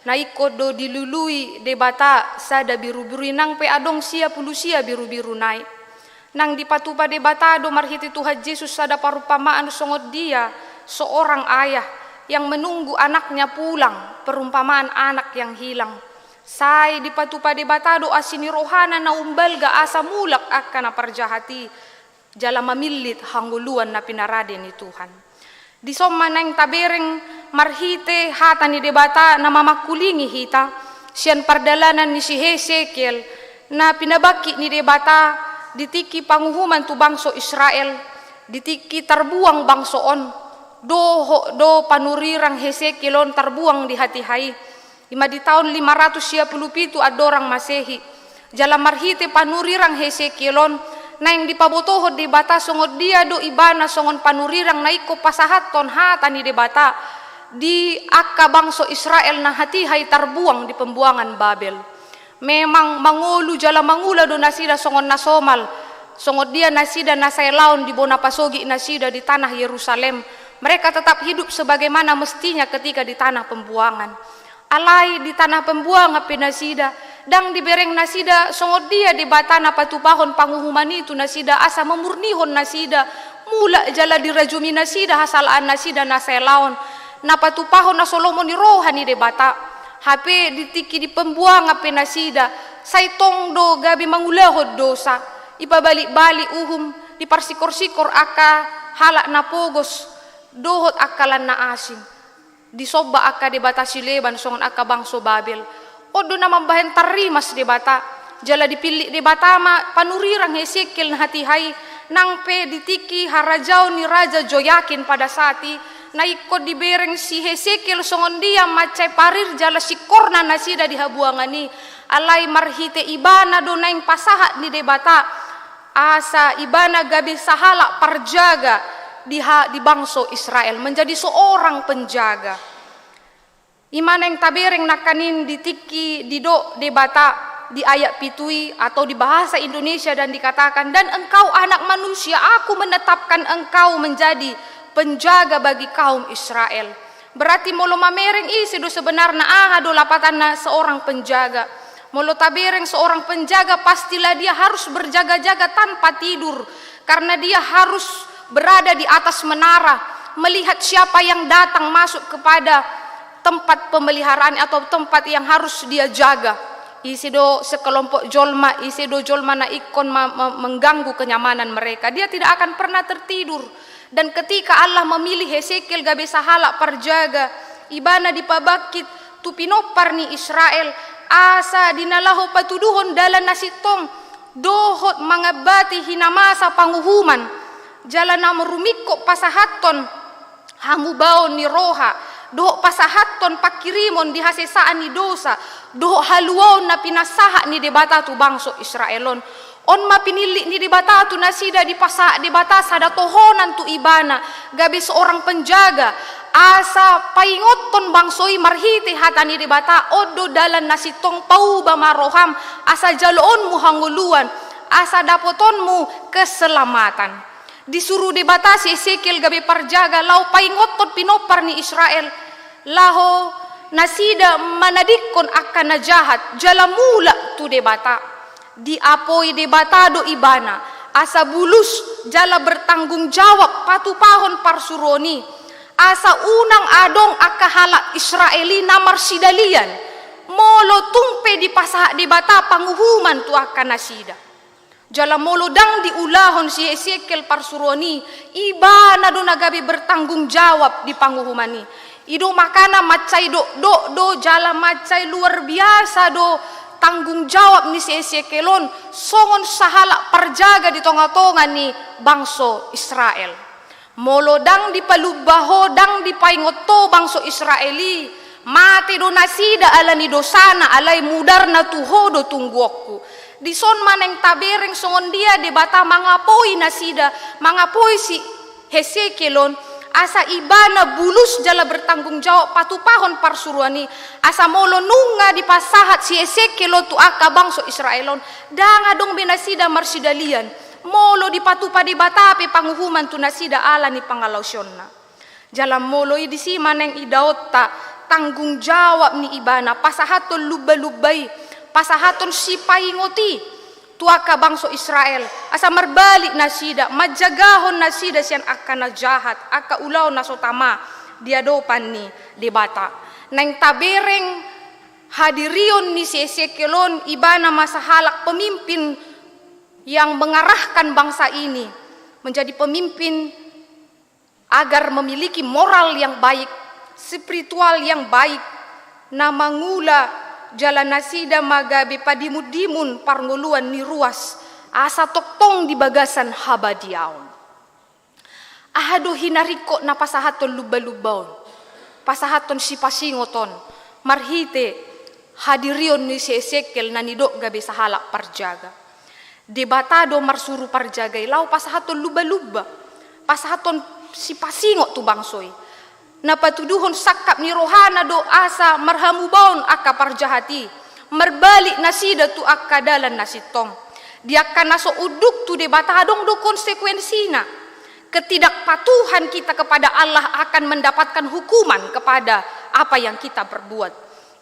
na ingkon do dilului Debata sada birubiru i nang pe adong sia pulu sia birubiru nai. Nang dipatupa Debata do marhite Tuhan Jesus sada parumpamaan songon dia seorang ayah yang menunggu anaknya pulang, perumpamaan anak yang hilang. Sai dipatupa Debata do asi ni rohana na umbalga asa mulak angka na parjahat i, jala mamillit hangoluan na pinarade ni Tuhan. Dison ma naeng tabereng marhite hata ni Debata na mamangkulingi hita, sian pardalanan ni si Hesekiel, na pinabangkit ni Debata di tingki panguhuman tu bangso Israel, di tingki tarbuang bangso on, dohot do panurirang Hesekiel on tarbuang di hatiha i. I ma di taon lima ratus sia pulu pitu andorang Masehi. Jala marhite panurirang Hesekiel on, naeng dipabotohon Debata songon dia do ibana songon panurirang na ingkon pasahathon hata ni Debata di angka bangso Israel na hatiha i tarbuang di pembuangan Babel. Memang mangolu jala mangula do nasida songon na somal, songon dia nasida na sai laon di bona pasogit nasida di tanah Yerusalem. Mereka tetap hidup sebagaimana mestinya ketika di tanah pembuangan. Alai di tanah pembuangan pe nasida, ndang dibereng nasida songon dia Debata na patupahon panguhuman i tu nasida asa mamurnihon nasida, mulak jala dirajumi nasida hasalaan nasida na sai laon, na patupahon na so lomo ni roha ni Debata. Hape di tingki di pembuangan pe nasida, sai tong do gabe mangulahon dosa, dipabalikbalik uhum, diparsikorsikor angka halak na pogos, dohot angka lan na asing. Disomba angka debata sileban songon angka bangso Babel. On do na mambahen tarrimas Debata. Jala dipillit Debata ma panurirang Hesekiel na hatiha i, nang pe di tingki harajaon ni Raja Joyakin pada saat i, na ingkon dibereng si Hesekiel songon dia mansai parir jala singkorna nasida di habuangan i, alai marhite ibana do naeng pasahat ni Debata, asa ibana gabe sahalak parjaga di ha-, di bangso Israel, menjadi seorang penjaga. I ma naeng tabereng nangkaning di tingki didok Debata di ayat pitu i, atau di bahasa Indonesia dan dikatakan, "Dan engkau, anak manusia, Aku menetapkan engkau menjadi penjaga bagi kaum Israel." Berarti molo mamereng ise do sebenarna, aha do lapatanna seorang penjaga. Molo tabereng seorang penjaga, pastilah dia harus berjaga-jaga tanpa tidur, karena dia harus berada di atas menara, melihat siapa yang datang masuk kepada tempat pemeliharaan atau tempat yang harus dia jaga. Ise do sekelompok jolma, ise do jolma na ingkon ma-, ma-, mengganggu kenyamanan mereka. Dia tidak akan pernah tertidur. Dan ketika Allah memilih Hesekiel gabe sahalak parjaga, ibana dipabangkit tu pinompar ni Israel, asa di na laho patuduhon dalan na sintong, dohot mangambati hinamasa panguhuman, jala na rumingkot pasahathon hamubaon ni roha, dohot pasahathon pangkirimon di hasesaan ni dosa, dohot haluaon na pinasahat ni Debata tu bangso Israel on. On ma pinillit ni Debata tu nasida, dipasahat Debata sada tohonan tu ibana, gabe seorang penjaga, asa paingothon bangso i marhite hata ni Debata, on do dalan na sintong, pauba ma roham, asa jaloonmu hangoluan, asa dapotonmu keselamatan. Disuru Debata si Hesekiel gabe parjaga laho paingothon pinompar ni Israel, laho nasida manadingkon angka na jahat, jala mulak tu Debata. Diapoi Debata do ibana, asa bulus jala bertanggung jawab patupahon parsuruon i, asa unang adong angka halak Israel i na marsidalian, Molo tung pe dipasahat Debata panguhuman tu angka nasida, jala molo ndang diulahon si Hesekiel parsuruon i, ibana do na gabe bertanggung jawab di panguhuman i. I do makana mansai dokdok do jala mansai luar biasa do tanggung jawab ni si Hesekiel on songon sahalak parjaga di tongatonga ni bangso Israel. Molo ndang dipalumba ho, ndang dipaingot ho bangso Israel i, mate do nasida ala ni dosana, alai mudarna tu ho do tungguonku. Dison ma naeng tabereng songon dia Debata mangapoi nasida, mangapoi si Hesekiel on, asa ibana bulus jala bertanggung jawab patupahon parsuruon i, asa molo nunga dipasahat si Hesekiel on tu angka bangso Israel on, ndang adong be nasida marsidalian. Molo dipatupa Debata pe panguhuman tu nasida ala ni pangalaosionna. Jala molo i disi ma naeng idaonta tanggung jawab ni ibana, pasahathon lumbalumba i, pasahathon sipaingot i tu angka bangso Israel, asa marbalik nasida, manjagahon nasida sian angka na jahat, angka ulaon na so tama di adopan ni Debata. Naeng tabereng hadirion ni si Hesekiel on, ibana ma sahalak pemimpin yang mengarahkan bangsa ini menjadi pemimpin agar memiliki moral yang baik, spiritual yang baik, na mangula jala nasida ma gabe padimundimun parngoluan ni ruas, asa tongtong di bagasan habadiaon. Aha do hinaringkot na pasahathon lumbalumba on, pasahathon sipasingot on, marhite hadirion ni si Hesekiel na nidok gabe sahalak parjaga? Debata do marsuru parjaga i laho pasahathon lumbalumba, pasahathon sipasingot tu bangso i. Na patuduhon sangkap ni rohana do asa marhamubaon angka parjahat i, marbalik nasida tu angka dalan na sintong. Di angka na so unduk tu Debata adong do konsekuensina. Ketidakpatuhan kita kepada Allah akan mendapatkan hukuman kepada apa yang kita perbuat.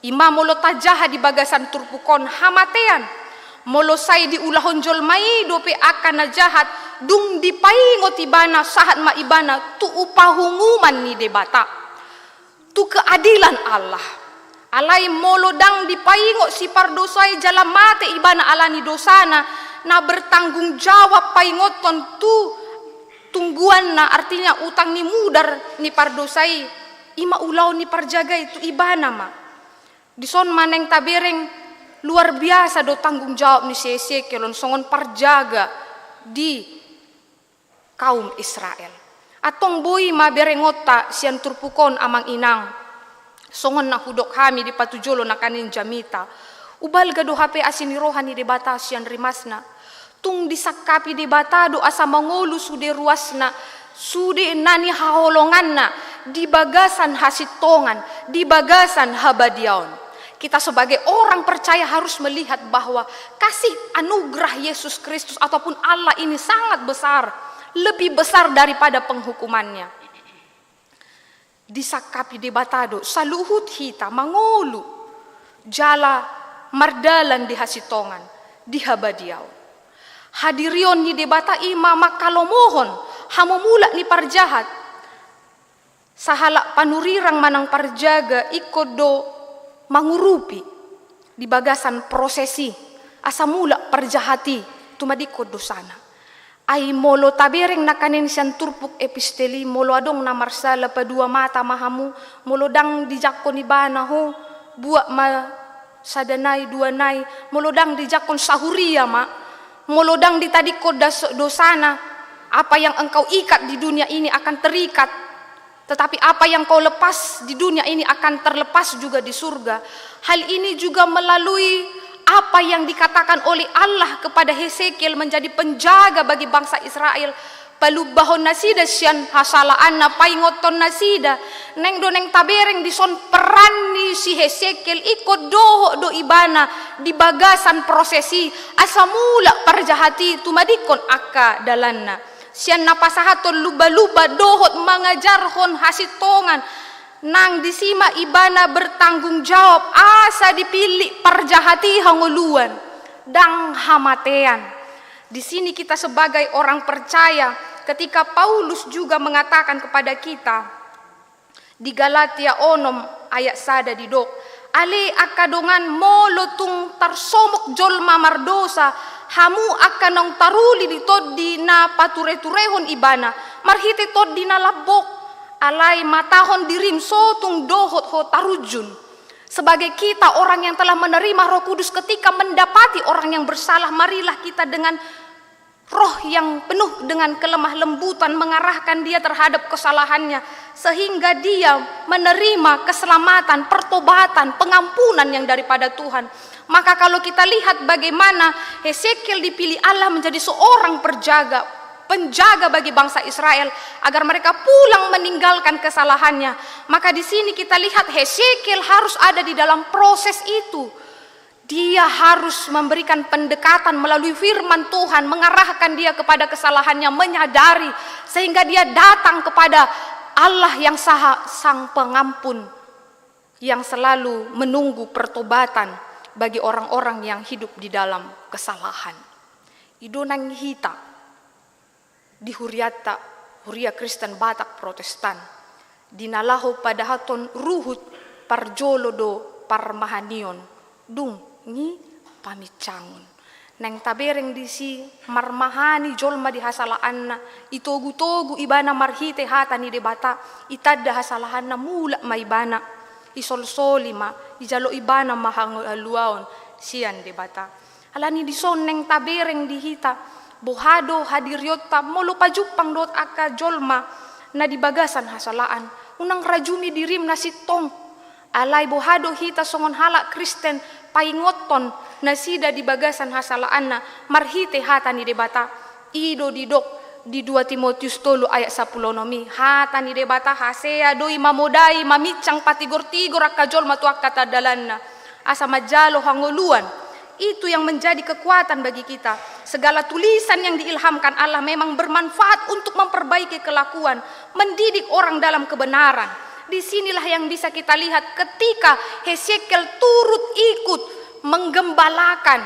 I ma molo tajaha di bagasan turpuk on hamatean. Molo sai diulahon jolma i dope angka na jahat, dung dipaingot ibana, sahat ma ibana tu panguhuman ni Debata, tu keadilan Allah. Alai molo ndang dipaingot si pardosa i jala mate ibana ala ni dosana, na bertanggung jawab paingothon tu tungguanna, artinya utang ni mudar ni pardosa i, i ma ulaon ni parjaga i, tu ibana ma. Dison ma naeng tabereng, luar biasa do tanggung jawab ni si Hesekiel on songon parjaga di kaum Israel. Antong boi ma berengonta sian turpuk on, amang inang, songon na hudok hami di patujolo nangkaning jamita. Umbalga do hape asi ni roha ni Debata sian rimasna. Tung disangkapi Debata do asa mangolu sude ruasna, sude na nihaholonganna di bagasan hasintongan, di bagasan habadiaon. Kita sebagai orang percaya harus melihat bahwa kasih anugerah Yesus Kristus ataupun Allah ini sangat besar, lebih besar daripada penghukumannya. Disangkapi Debata do saluhut hita mangolu jala mardalan di hasintongan, di habadiaon. Hadirion ni Debata i ma manghalomohon hamumulak ni parjahat. Sahalak panurirang manang parjaga ingkon do mangurupi di bagasan proses i, asa mulak parjahat i tumadingkon dosana. Ai molo tabereng nangkaning sian turpuk epistel i, molo adong na marsala, padua mata ma hamu, molo ndang dijangkon ibana ho, buat ma sada nai, dua nai, molo ndang dijangkon sahuria ma, molo ndang ditadingkon das-, dosana, apa yang engkau ikat di dunia ini akan terikat, tetapi apa yang kau lepas di dunia ini akan terlepas juga di surga. Hal ini juga melalui apa yang dikatakan oleh Allah kepada Hesekiel menjadi penjaga bagi bangsa Israel. Palumbahon nasida sian hasalaanna, paingothon nasida. Naeng do naeng tabereng dison peran ni si Hesekiel ingkon dohot do ibana di bagasan proses i, asa mulak parjahat i tumadingkon angka dalanna. Sian na pasahathon lumbalumba dohot mangajarhon hasintongan, nang disi ma ibana bertanggung jawab asa dipillit parjahat i hangoluan, ndang hamatean. Di sini kita sebagai orang percaya, ketika Paulus juga mengatakan kepada kita, di Galatia onom ayat sada didok, Ale angka dongan, molo tung tarsomok jolma mardosa, hamu angka naung taruli di tondi na patureturehon ibana, marhite tondi na lambok, alai matahon dirim so tung dohot ho tarunjun. Sebagai kita orang yang telah menerima Roh Kudus, ketika mendapati orang yang bersalah, marilah kita dengan roh yang penuh dengan kelemah lembutan mengarahkan dia terhadap kesalahannya, sehingga dia menerima keselamatan, pertobatan, pengampunan yang daripada Tuhan. Maka kalau kita lihat bagaimana Hesekiel dipilih Allah menjadi seorang perjaga, penjaga bagi bangsa Israel, agar mereka pulang meninggalkan kesalahannya, maka di sini kita lihat Hesekiel harus ada di dalam proses itu. Dia harus memberikan pendekatan melalui firman Tuhan, mengarahkan dia kepada kesalahannya, menyadari, sehingga dia datang kepada Allah yang saha, Sang Pengampun, yang selalu menunggu pertobatan bagi orang-orang yang hidup di dalam kesalahan. I do nang hita di hurianta, Huria Kristen Batak Protestan, di na laho padahaton ruhut parjolo do parmahanion, dung i paminsangon. Naeng tabereng disi, marmahani jolma di hasalaanna, itogutogu ibana marhite hata ni Debata, itanda hasalaanna, mulak ma ibana, isolsoli ma, ijalo ibana ma hangoluaon sian Debata. Alani dison naeng tabereng di hita, boha do hadirionta molo pajumpang dohot angka jolma na di bagasan hasalaan, unang rajumi dirim na sintong. Alai boha do hita songon halak Kristen paingothon nasida di bagasan hasalaanna marhite hata ni Debata. I do didok di dua Timotius tolu ayat sampulu onom i, hata ni Debata hasea do i mamodai, maminsang, patigortigor angka jolma tu angka tandalanna, asa manjalo hangoluan. Itu yang menjadi kekuatan bagi kita. Segala tulisan yang diilhamkan Allah memang bermanfaat untuk memperbaiki kelakuan, mendidik orang dalam kebenaran. Disinilah yang bisa kita lihat ketika Hesekiel turut ikut menggembalakan,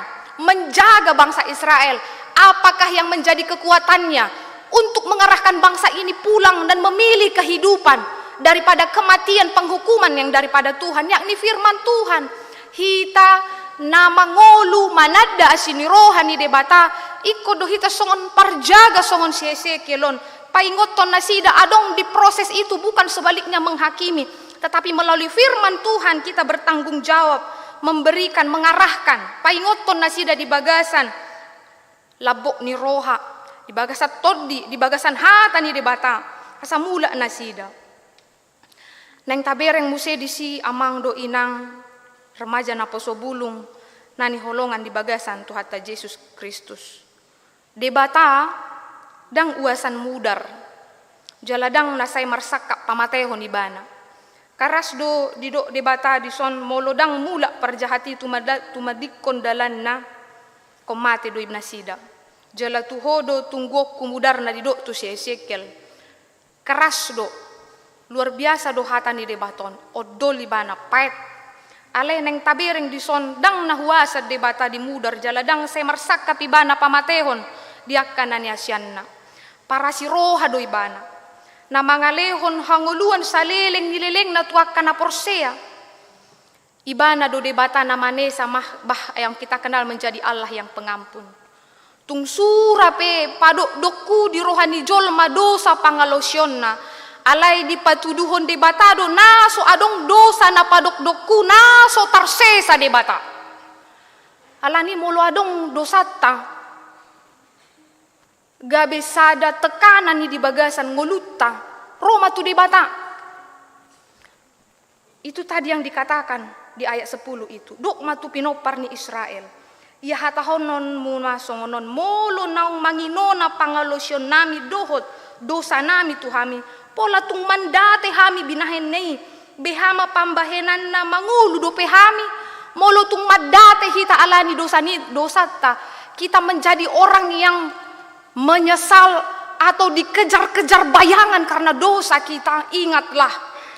menjaga bangsa Israel. Apakah yang menjadi kekuatannya untuk mengarahkan bangsa ini pulang dan memilih kehidupan daripada kematian, penghukuman yang daripada Tuhan, yakni firman Tuhan? Hita na mangolu mananda asi ni roha ni Debata, ingkon do hita songon parjaga, songon si Hesekiel on, paingothon nasida adong di proses itu, bukan sebaliknya menghakimi, tetapi melalui firman Tuhan kita bertanggung jawab, memberikan, mengarahkan, paingothon nasida di bagasan lambok ni roha, di bagasan tondi, di bagasan hata ni Debata, asa mulak nasida. Naeng tabereng muse disi, amang dohot inang, remaja naposobulung na hinaholongan di bagasan Tuhanta Jesus Kristus. Debata ndang uasan mudar, jala ndang na sai marsangkap pamatehon ibana. Karas do didok Debata dison, molo ndang mulak parjahat i tumada-, tumadingkon dalanna, ingkon mate do i nasida. Jala tu ho do tungguonku mudar, na didok tu si Hesekiel. Keras do, luar biasa do hata ni Debata on, ondol ibana, paet. Alai naeng tabereng dison, ndang na huasan Debata di mudar, jala ndang sai marsangkap ibana pamatehon di angka na niasianna. Parasi roha do ibana, na mangalehon hangoluan saleleng ni lelengna tu angka na porsea. Ibana do Debata na manesa, mah, bah, yang kita kenal menjadi Allah yang pengampun. Tung sura pe padokdokku di roha ni jolma dosa pangalosionna, alai dipatuduhon Debata do na so adong dosa na padokdokku na so tarsesa Debata. Alani molo adong dosanta, gabe sada tekanan i di bagasan ngolunta, ro ma tu Debata. Itu tadi yang dikatakan di ayat sepuluh itu. Dok ma tu pinompar ni Israel. Ia hatahononmu ma songon on, molo naung manginona pangalosion nami dohot dosa nami tu hami, pola tung mandate hami binahen na i, beha ma pambahenan na mangolu dope hami? Molo tung mandate hita alani dosa ni, dosanta, kita menjadi orang yang menyesal atau dikejar-kejar bayangan karena dosa kita, ingatlah,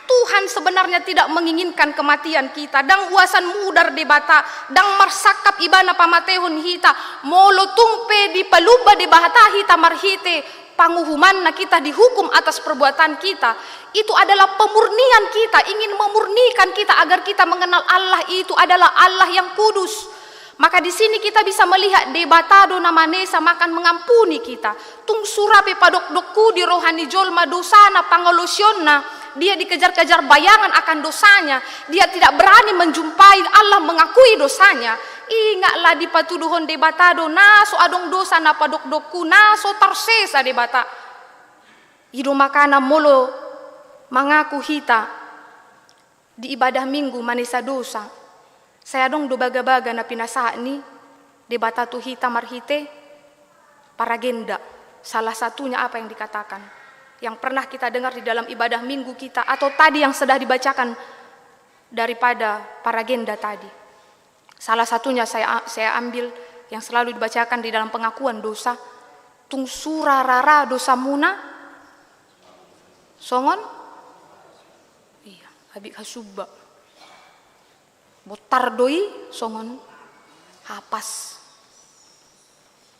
Tuhan sebenarnya tidak menginginkan kematian kita. Ndang uasan mudar Debata, ndang marsangkap ibana pamatehon hita. Molo tung pe dipalumba Debata hita marhite panguhumanna, kita dihukum atas perbuatan kita, itu adalah pemurnian kita, ingin memurnikan kita agar kita mengenal Allah itu adalah Allah yang kudus. Maka di sini kita bisa melihat Debata do na manesa, maka mengampuni kita. Tung sura pe padokdokku di roha ni jolma dosana, pangolosionna, dia dikejar-kejar bayangan akan dosanya, dia tidak berani menjumpai Allah, mengakui dosanya. Ingatlah, dipatuduhon Debata do na so adong dosa na padokdokku, na so tarsesa Debata. I do makana molo mangaku hita di ibadah Minggu manesa dosa, sai adong do bagabaga na pinasahat ni Debata tu hita marhite paragenda. Salah satunya apa yang dikatakan, yang pernah kita dengar di dalam ibadah Minggu kita, atau tadi yang sudah dibacakan daripada paragenda tadi. Salah satunya saya, saya ambil yang selalu dibacakan di dalam pengakuan dosa, tung sura rara dosamuna songon, iya, abit hasumba. Bontar do i songon hapas.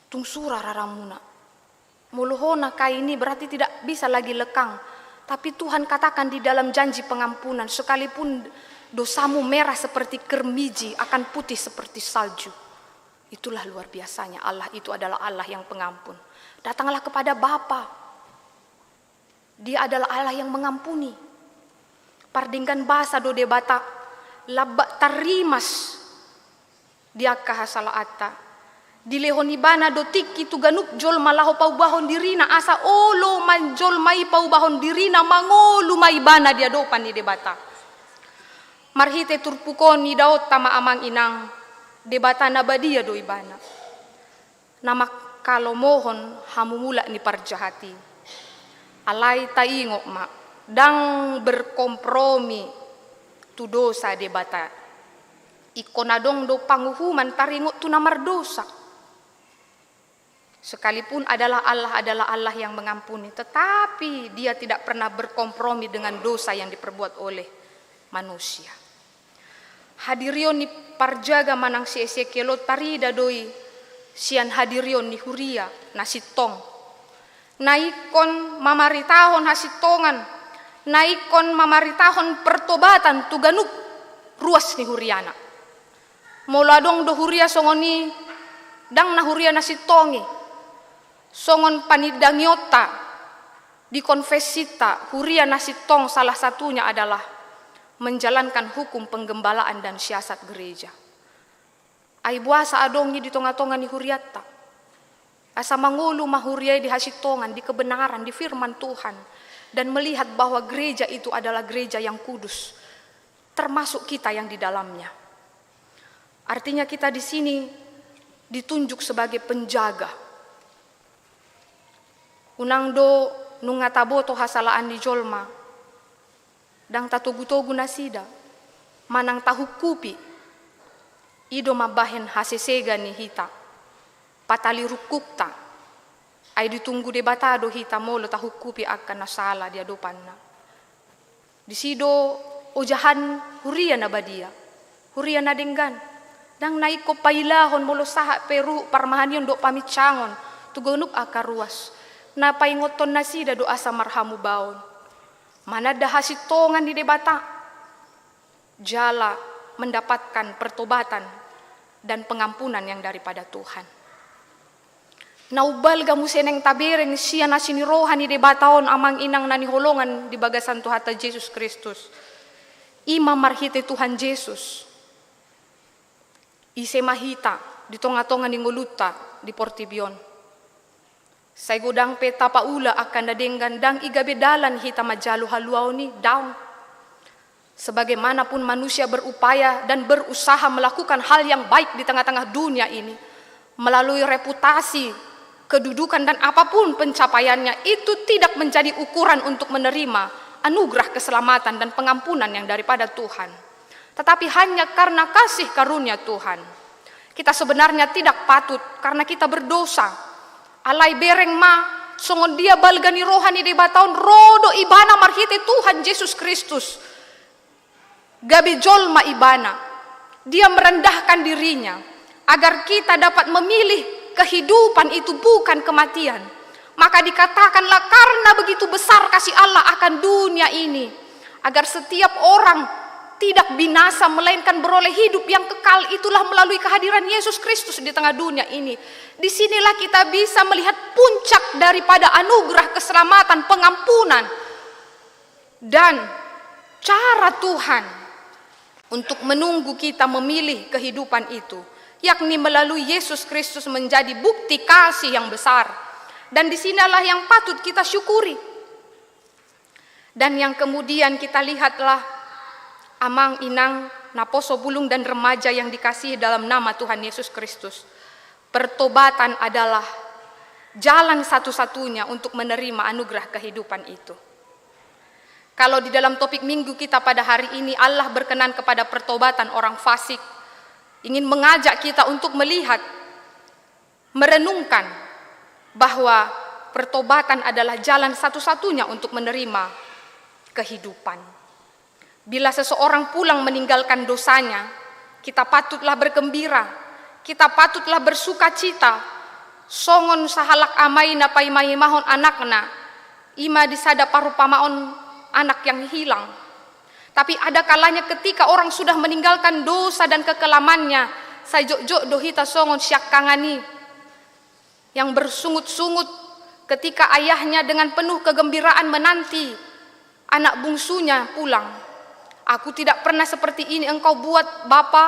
Tung sura raramuna. Molo hona Kain i berarti tidak bisa lagi lekang. Tapi Tuhan katakan di dalam janji pengampunan, sekalipun dosamu merah seperti kermiji, akan putih seperti salju. Itulah luar biasanya, Allah itu adalah Allah yang pengampun. Datanglah kepada Bapa. Dia adalah Allah yang mengampuni. Pardenggan basa do Debata, lambak tarrimas di angka hasalaanta. Dilehon Ibana do tingki tu ganup jolma laho paubahon dirina, asa olo ma jolma i paubahon dirina, mangolu ma ibana di adopan ni Debata. Marhite turpuk on idaonta ma, amang inang, Debata na badia do Ibana, na mangkalomohon hamumulak ni parjahat i. Alai taingot ma, ndang berkompromi tu dosa Debata. Ingkon adong do panguhuman taringot tu na mardosa. Sekalipun adalah Allah, adalah Allah yang mengampuni, tetapi Dia tidak pernah berkompromi dengan dosa yang diperbuat oleh manusia. Hadirion ni parjaga manang si Esekiel on tarida do i sian hadirion ni huria na sintong, na ingkon mamaritahon hasintongan, na ingkon mamaritahon pertobatan tu ganup ruas ni huriana. Molo adong do huria songon i, ndang na huria na sintong i. Songon panindangionta di konfesinta, huria na sintong salah satunya adalah menjalankan hukum penggembalaan dan siasat gereja. Ai boasa adong i di tonga-tonga ni hurianta? Asa mangolu ma huria i di hasintongan, di kebenaran, di firman Tuhan, dan melihat bahwa gereja itu adalah gereja yang kudus, termasuk kita yang di dalamnya. Artinya, kita di sini ditunjuk sebagai penjaga. Unang do nunga taboto hasalaan ni jolma, ndang tatogu-togu nasida, manang tahungkupi. I do mambahen hasesegan ni hita, patali rungkungta. Ai ditunggu Debata do hita molo tahungkupi angka na sala di adopanna. Disi do ojahan huria na badia, huria na denggan. Ndang na ingkon pailahon molo sahat pe ruhut parmahanion dohot paminsangon tu ganup angka ruas. Na paingothon nasida do asa marhamubaon, mananda hasintongan ni Debata, jala mendapatkan pertobatan dan pengampunan yang daripada Tuhan. Na umbalga muse naeng tabereng sian asi ni roha ni Debata on, amang inang na hinaholongan di bagasan Tuhanta Jesus Kristus, i ma marhite Tuhan Jesus. Ise ma hita di tonga-tonga ni ngolunta di portibi on? Sai godang pe tapaula angka na denggan, ndang i gabe dalan hita manjalo haluaon i, daong. Sebagaimanapun manusia berupaya dan berusaha melakukan hal yang baik di tengah-tengah dunia ini, melalui reputasi, kedudukan, dan apapun pencapaiannya, itu tidak menjadi ukuran untuk menerima anugerah keselamatan dan pengampunan yang daripada Tuhan. Tetapi hanya karena kasih karunia Tuhan. Kita sebenarnya tidak patut karena kita berdosa. Alai bereng ma, songon dia balga ni roha ni Debata on, ro do Ibana marhite Tuhan Jesus Kristus. Gabe jolma Ibana. Dia merendahkan dirinya agar kita dapat memilih kehidupan itu bukan kematian. Maka dikatakanlah, karena begitu besar kasih Allah akan dunia ini, agar setiap orang tidak binasa, melainkan beroleh hidup yang kekal, itulah melalui kehadiran Yesus Kristus di tengah dunia ini. Disinilah kita bisa melihat puncak daripada anugerah keselamatan, pengampunan, dan cara Tuhan untuk menunggu kita memilih kehidupan itu, yakni melalui Yesus Kristus menjadi bukti kasih yang besar. Dan disinilah yang patut kita syukuri. Dan yang kemudian kita lihatlah, amang inang, naposo bulung dan remaja yang dikasihi dalam nama Tuhan Yesus Kristus. Pertobatan adalah jalan satu-satunya untuk menerima anugerah kehidupan itu. Kalau di dalam topik minggu kita pada hari ini, Allah berkenan kepada pertobatan orang fasik, ingin mengajak kita untuk melihat, merenungkan bahwa pertobatan adalah jalan satu-satunya untuk menerima kehidupan. Bila seseorang pulang meninggalkan dosanya, kita patutlah bergembira, kita patutlah bersukacita, songon sahalak amai na paimaimahon anakna, i ma di sada parumpamaon anak yang hilang. Tapi ada kalanya ketika orang sudah meninggalkan dosa dan kekelamannya, sai jotjot do hita songon siangkangan i yang bersungut-sungut ketika ayahnya dengan penuh kegembiraan menanti anak bungsunya pulang. "Aku tidak pernah seperti ini engkau buat, Bapa.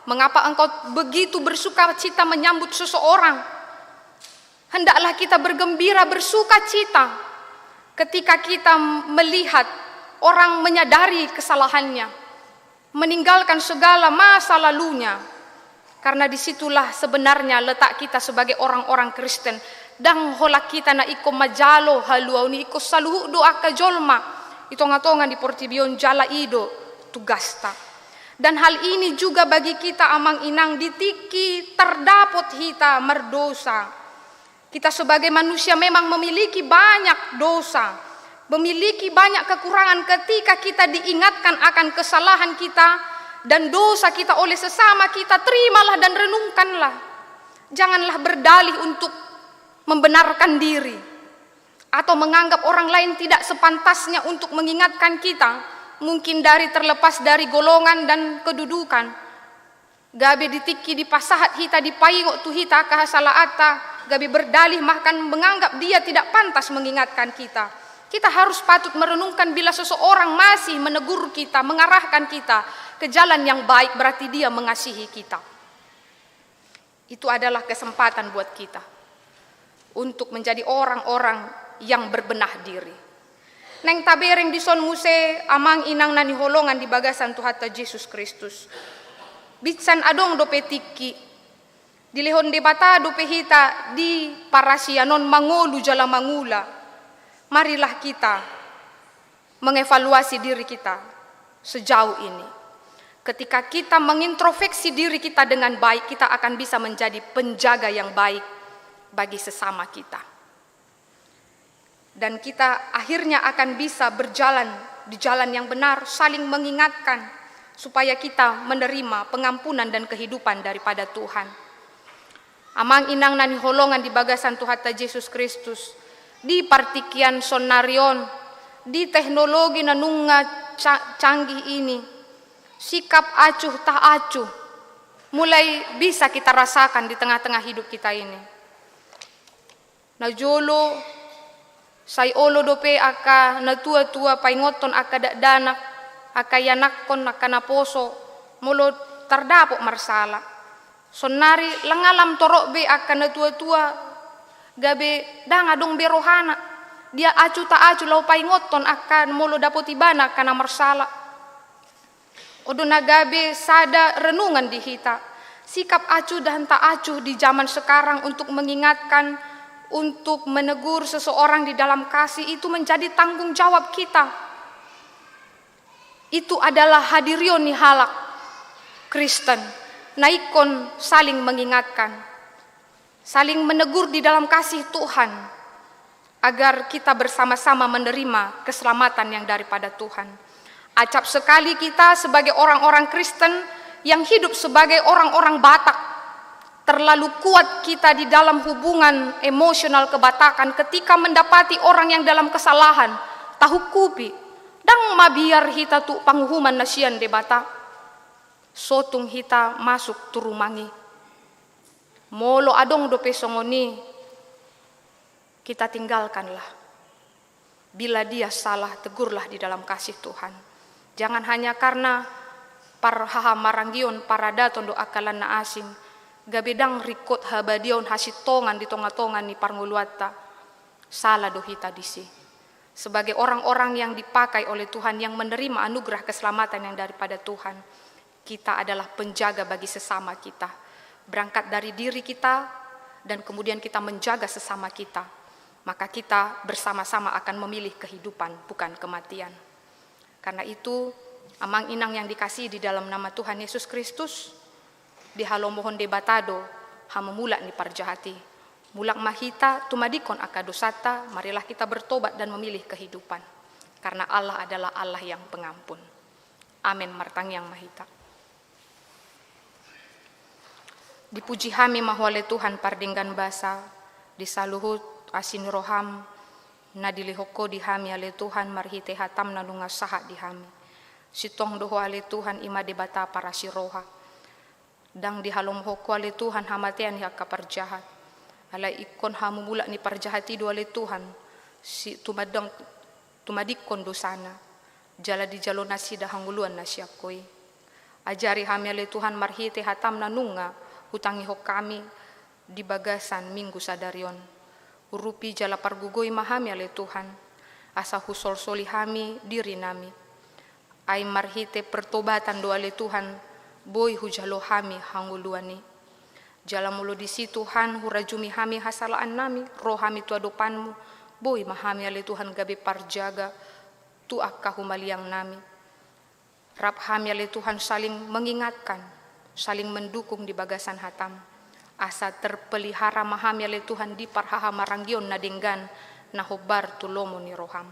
Mengapa engkau begitu bersukacita menyambut seseorang?" Hendaklah kita bergembira, bersukacita ketika kita melihat orang menyadari kesalahannya, meninggalkan segala masa lalunya. Karena disitulah sebenarnya letak kita sebagai orang-orang Kristen. Ndang holan hita na ingkon manjalo haluaon i, ingkon saluhut do angka jolma i tonga-tonga ni portibi on jala i do tugasta. Dan hal ini juga bagi kita, amang inang, di tingki tardapot hita mardosa. Kita sebagai manusia memang memiliki banyak dosa, memiliki banyak kekurangan. Ketika kita diingatkan akan kesalahan kita dan dosa kita oleh sesama kita, terimalah dan renungkanlah. Janganlah berdalih untuk membenarkan diri atau menganggap orang lain tidak sepantasnya untuk mengingatkan kita, mungkin dari, terlepas dari golongan dan kedudukan. Gabe di tingki dipasahat hita, dipaingot tu hita angka hasalaanta, gabe berdalih bahkan menganggap dia tidak pantas mengingatkan kita. Kita harus patut merenungkan bila seseorang masih menegur kita, mengarahkan kita ke jalan yang baik, berarti dia mengasihi kita. Itu adalah kesempatan buat kita untuk menjadi orang-orang yang berbenah diri. Naeng tabereng dison muse, amang inang na hinaholongan di bagasan Tuhanta Jesus Kristus. Binsan adong dope tingki, dilehon Debata dope hita di parasian on mangolu jala mangula. Marilah kita mengevaluasi diri kita sejauh ini. Ketika kita mengintrospeksi diri kita dengan baik, kita akan bisa menjadi penjaga yang baik bagi sesama kita. Dan kita akhirnya akan bisa berjalan di jalan yang benar, saling mengingatkan, supaya kita menerima pengampunan dan kehidupan daripada Tuhan. Amang inang na hinaholongan di bagasan Tuhanta Jesus Kristus, di partingkian saonari on, di teknologi na nunga ca-, canggih ini, sikap acuh tak acuh mulai bisa kita rasakan di tengah-tengah hidup kita ini. Najolo, sai olo dope angka natua-tua paingothon angka dakdanak, angka ianakhon, angka naposo, molo tardapot marsala. Saonari langa lam torop be angka natua-tua, gabe ndang adong be rohana. Dia acuh tak acuh laho paingothon angka molo dapot ibana angka na marsala. On do na gabe sada renungan di hita. Sikap acuh dan tak acuh di zaman sekarang untuk mengingatkan, untuk menegur seseorang di dalam kasih itu menjadi tanggung jawab kita. Itu adalah hadirion ni halak Kristen, na ingkon saling mengingatkan, saling menegur di dalam kasih Tuhan, agar kita bersama-sama menerima keselamatan yang daripada Tuhan. Acap sekali kita sebagai orang-orang Kristen yang hidup sebagai orang-orang Batak, Terlalu kuat kita di dalam hubungan emosional kebatakan ketika mendapati orang yang dalam kesalahan, tahukupi. Ndang mabiar hita tu panguhuman na sian Debata. Sotung hita masuk tu rumang i. Molo adong dope songon i, kita tinggalkanlah. Bila dia salah, tegurlah di dalam kasih Tuhan. Jangan hanya karena parhahamaranggion, paradaton dohot angka na asing, gabe ndang ringkot habadiaon hasintongan di tonga-tonga ni parngoluanta. Sala do hita disi. Sebagai orang-orang yang dipakai oleh Tuhan, yang menerima anugerah keselamatan yang daripada Tuhan, kita adalah penjaga bagi sesama kita. Berangkat dari diri kita, dan kemudian kita menjaga sesama kita, maka kita bersama-sama akan memilih kehidupan, bukan kematian. Karena itu, amang inang yang dikasihi di dalam nama Tuhan Yesus Kristus, dihalomohon Debata do hamumulak ni parjahat i. Mulak ma hita tumadingkon angka dosanta, marilah kita bertobat dan memilih kehidupan. Karena Allah adalah Allah yang pengampun. Amen. Martangiang ma hita. Dipuji hami ma Ho ale Tuhan pardenggan basa, di saluhut asi ni roham, na dilehon Ho di hami ale Tuhan marhite hatam na nunga sahat di hami. Sintong do Ho ale Tuhan, i ma Debata parasi roha. Ndang dihalomohon Ho ale Tuhan hamatean ni angka parjahat. Alai ingkon hamumulak ni parjahat i do ale Tuhan, si tumandang tumadingkon dosana, jala dijalo nasida hangoluan na sian Ho i. Ajari hami ale Tuhan marhite hatam na nunga hutangihon hami di bagasan Minggu sadari on. Urupi jala pargogoi ma hami ale Tuhan, asa husolsoli hami diri nami. Ai marhite pertobatan do ale Tuhan, boi hujalo hami hangoluan i. Jala molo disi Tuhan hurajumi hami hasalaan nami, ro hami tu adopanmu, boi ma hami ale Tuhan gabe parjaga tu angka humaliang nami. Rap hami ale Tuhan saling mengingatkan, saling mendukung di bagasan hatam. Asa terpelihara ma hami ale Tuhan di parhahamaranggion na denggan na hombar tu lomo ni roham.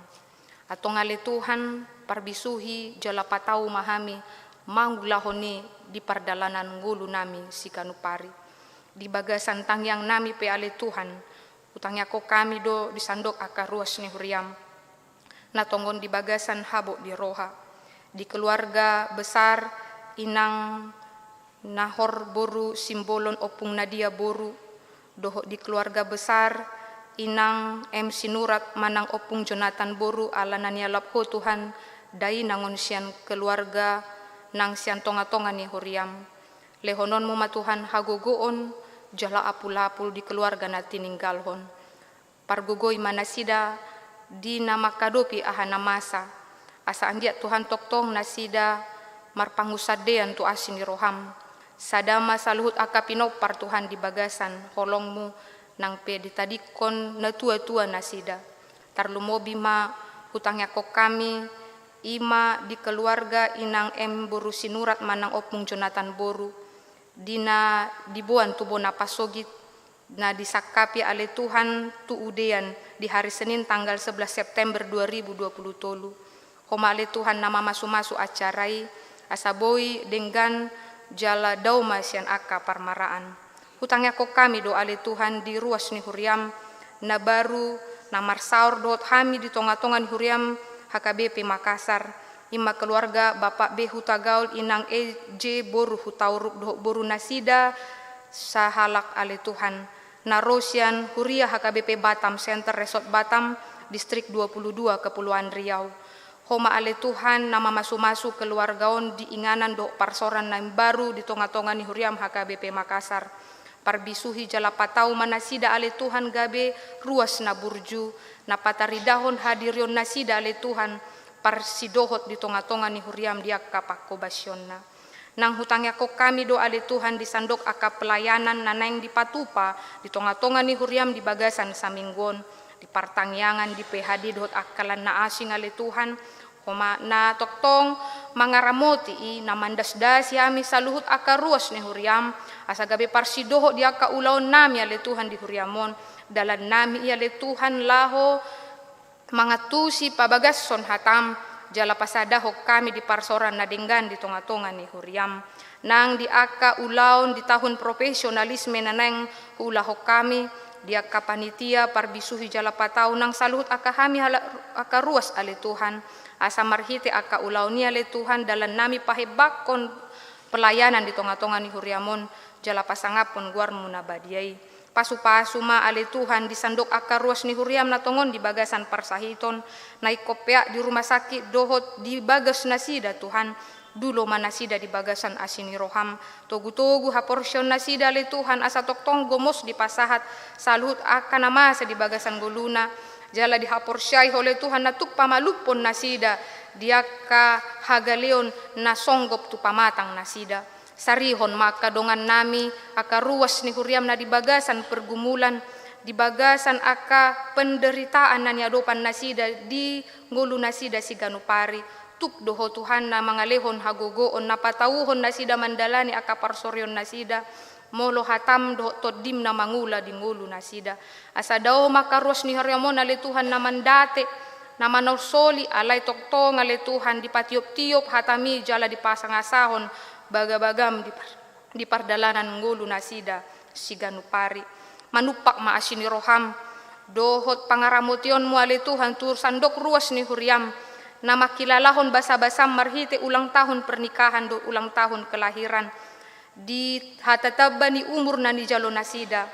Antong ale Tuhan, parbisuhi jala patau ma hami mangulahon i di pardalanan ngolu nami siganup ari. Di bagasan tangiang nami pe ale Tuhan, hutangiangkon hami do di sandok angka ruas ni huriam, na tongon di bagasan habot ni roha. Di keluarga besar Inang Nahor boru Simbolon Ompung Nadia boru, dohot di keluarga besar Inang M Sinurat manang Ompung Jonatan boru, ala na nialap Ho Tuhan, dainang on sian keluarga nang sian tonga-tonga ni huriam. Lehononmu ma Tuhan hagogoon jala apul-apul di keluarga na tininggalhon. Pargogoi ma nasida di na mangkadopi aha na masa, asa anggiat Tuhan tongtong nasida marpangunsandean tu asi ni roham. Sada ma saluhut angka pinompar Tuhan di bagasan holongmu, nang pe ditadingkon natua-tua nasida. Tarlumobi ma hutangiangkon hami, i ma di keluarga Inang M boru Sinurat manang Ompung Jonatan boru, di na diboan tu bona pasogit, na disangkapi ale Tuhan tu udean di hari Senin tanggal sebelas September dua ribu dua puluh tolu. Ho ma ale Tuhan na mamasu-masu acara i, asa boi denggan jala dao ma sian angka parmaraan. Hutangiangkon hami do ale Tuhan di ruas ni huriam na baru, na marsaor dohot hami di tonga-tonga ni huriam H K B P Makassar, i ma keluarga Bapak B Hutagaol Inang E J boru Hutaurup dohot boru nasida sahalak ale Tuhan, na ro sian huria H K B P Batam Center Resort Batam, Distrik dua puluh dua Kepulauan Riau. Ho ma ale Tuhan na mamasu-masu keluarga on di inganan dohot parsaoran na imbaru di tonga-tonga ni huriam H K B P Makassar. Parbisuhi jala patau ma nasida ale Tuhan gabe ruas na burju, na pataridahon hadirion nasida ale Tuhan, parsidohot di tonga-tonga ni huriam di angka panghobasionna. Nang hutangiangkon hami do ale Tuhan di sandok angka pelayanan na naeng dipatupa di tonga-tonga ni huriam di bagasan saminggu on, di partangiangan, di P H D dohot angka na asing ale Tuhan, Ho ma na tongtong mangaramoti i, na mandasdasi hami saluhut angka ruas ni huriam, asa gabe parsidohot di angka ulaon nami ale Tuhan di huriam on, dalan nami i ale Tuhan laho mangantusi pabagashon hatam, jala pasadahon hami di parsaoran na denggan di tonga-tonga ni huriam. Nang di angka ulaon di tahun profesionalisme na naeng huulahon hami, di angka panitia, parbisuhi jala patau nang saluhut angka hami hala-, angka ruas ale Tuhan, asa marhite angka ulaon i ale Tuhan, dalan nami pahembangkon pelayanan di tonga-tonga ni huriam on, jala pasangaphon goarmu na badia i. Pasu-pasu ma ale Tuhan di sandok angka ruas ni huriam na tongon di bagasan parsahiton, na ingkon peak di rumah sakit dohot di bagas nasida Tuhan, dulo ma nasida di bagasan asi ni roham, togu-togu haporseaon nasida ale Tuhan asa tongtong gomos dipasahat saluhut angka na masa di bagasan ngoluna, jala dihaporseai ho ale Tuhan na tuk pamalumhon nasida di angka hagaleon na songgop tu pamatang nasida. Sarihon ma angka dongan nami, angka ruas ni huriam na di bagasan pergumulan, di bagasan angka penderitaan na niadopan nasida di ngolu nasida siganup ari. Tuk do ho Tuhan na mangalehon hagogoon, na patauhon nasida mandalani angka parsorion nasida, molo hatam dohot tondim na mangula di ngolu nasida. Asa dao ma angka ruas ni huriam on ale Tuhan na mandate, na manolsoli, alai tongtong ale Tuhan dipatiop-tiop hatami jala dipasangasahon bagabagam di par-, di pardalanan ngolu nasida siganup ari. Manumpak ma asi ni roham dohot pangaramotionmu ale Tuhan tu sandok ruas ni huriam, na mangkilalahon basa-basam marhite ulang tahun pernikahan dohot ulang tahun kelahiran, di hata tamba ni umur na nijalo nasida,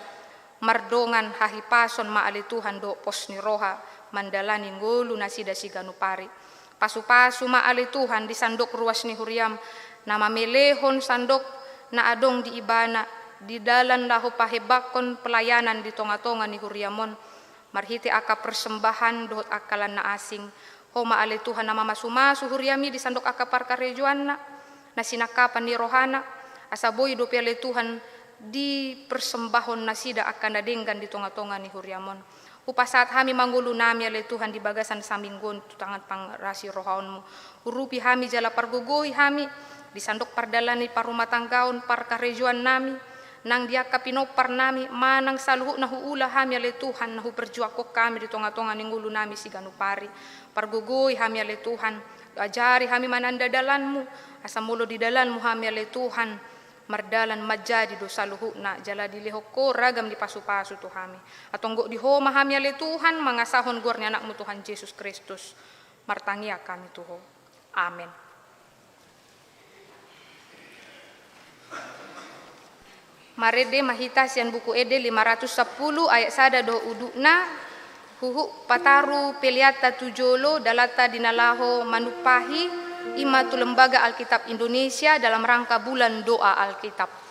mardongan hahipason ma ale Tuhan dohot pos ni roha mandalani ngolu nasida siganup ari. Pasu-pasu ma ale Tuhan di sandok ruas ni huriam, na mamelehon sandok na adong di ibana, di dalan laho pahembangkon pelayanan di tonga-tonga ni huriam on, marhite angka persembahan dohot angka lan na asing. Ho ma ale Tuhan na mamasu-masu huriam i di sandok angka parkarejoanna, na sinangkapan ni rohana, asa boi dope ale Tuhan dipersembahon nasida angka na denggan di tonga-tonga ni huriam on. Hupasahat hami ma ngolu nami ale Tuhan di bagasan saminggu on tu tangan pangarasi rohaonmu. Urupi hami jala pargogoi hami di sandok pardalanan ni parumatanggaon parkarejoan nami, nang di angka pinompar nami, manang saluhut na huula hami ale Tuhan, na huperjuangkon hami di tonga-tonga ni ngolu nami siganup ari. Pargogoi hami ale Tuhan, ajari hami mananda dalanmu, asa molo di dalanmu hami ale Tuhan, mardalan manjadi do saluhutna, jala dilehon ho ragam ni pasu-pasu tu hami. Antong gok di ho ma hami ale Tuhan, mangasahon goar ni anakmu Tuhan Jesus Kristus. Martangiang hami tu ho. Amen. Marende ma hita sian Buku Ende lima ratus sampulu ayat sada dohot udutna, huhut pataru peleanta tu jolo, dalanta di na laho manumpahi, i ma tu Lembaga Alkitab Indonesia dalam rangka Bulan Doa Alkitab.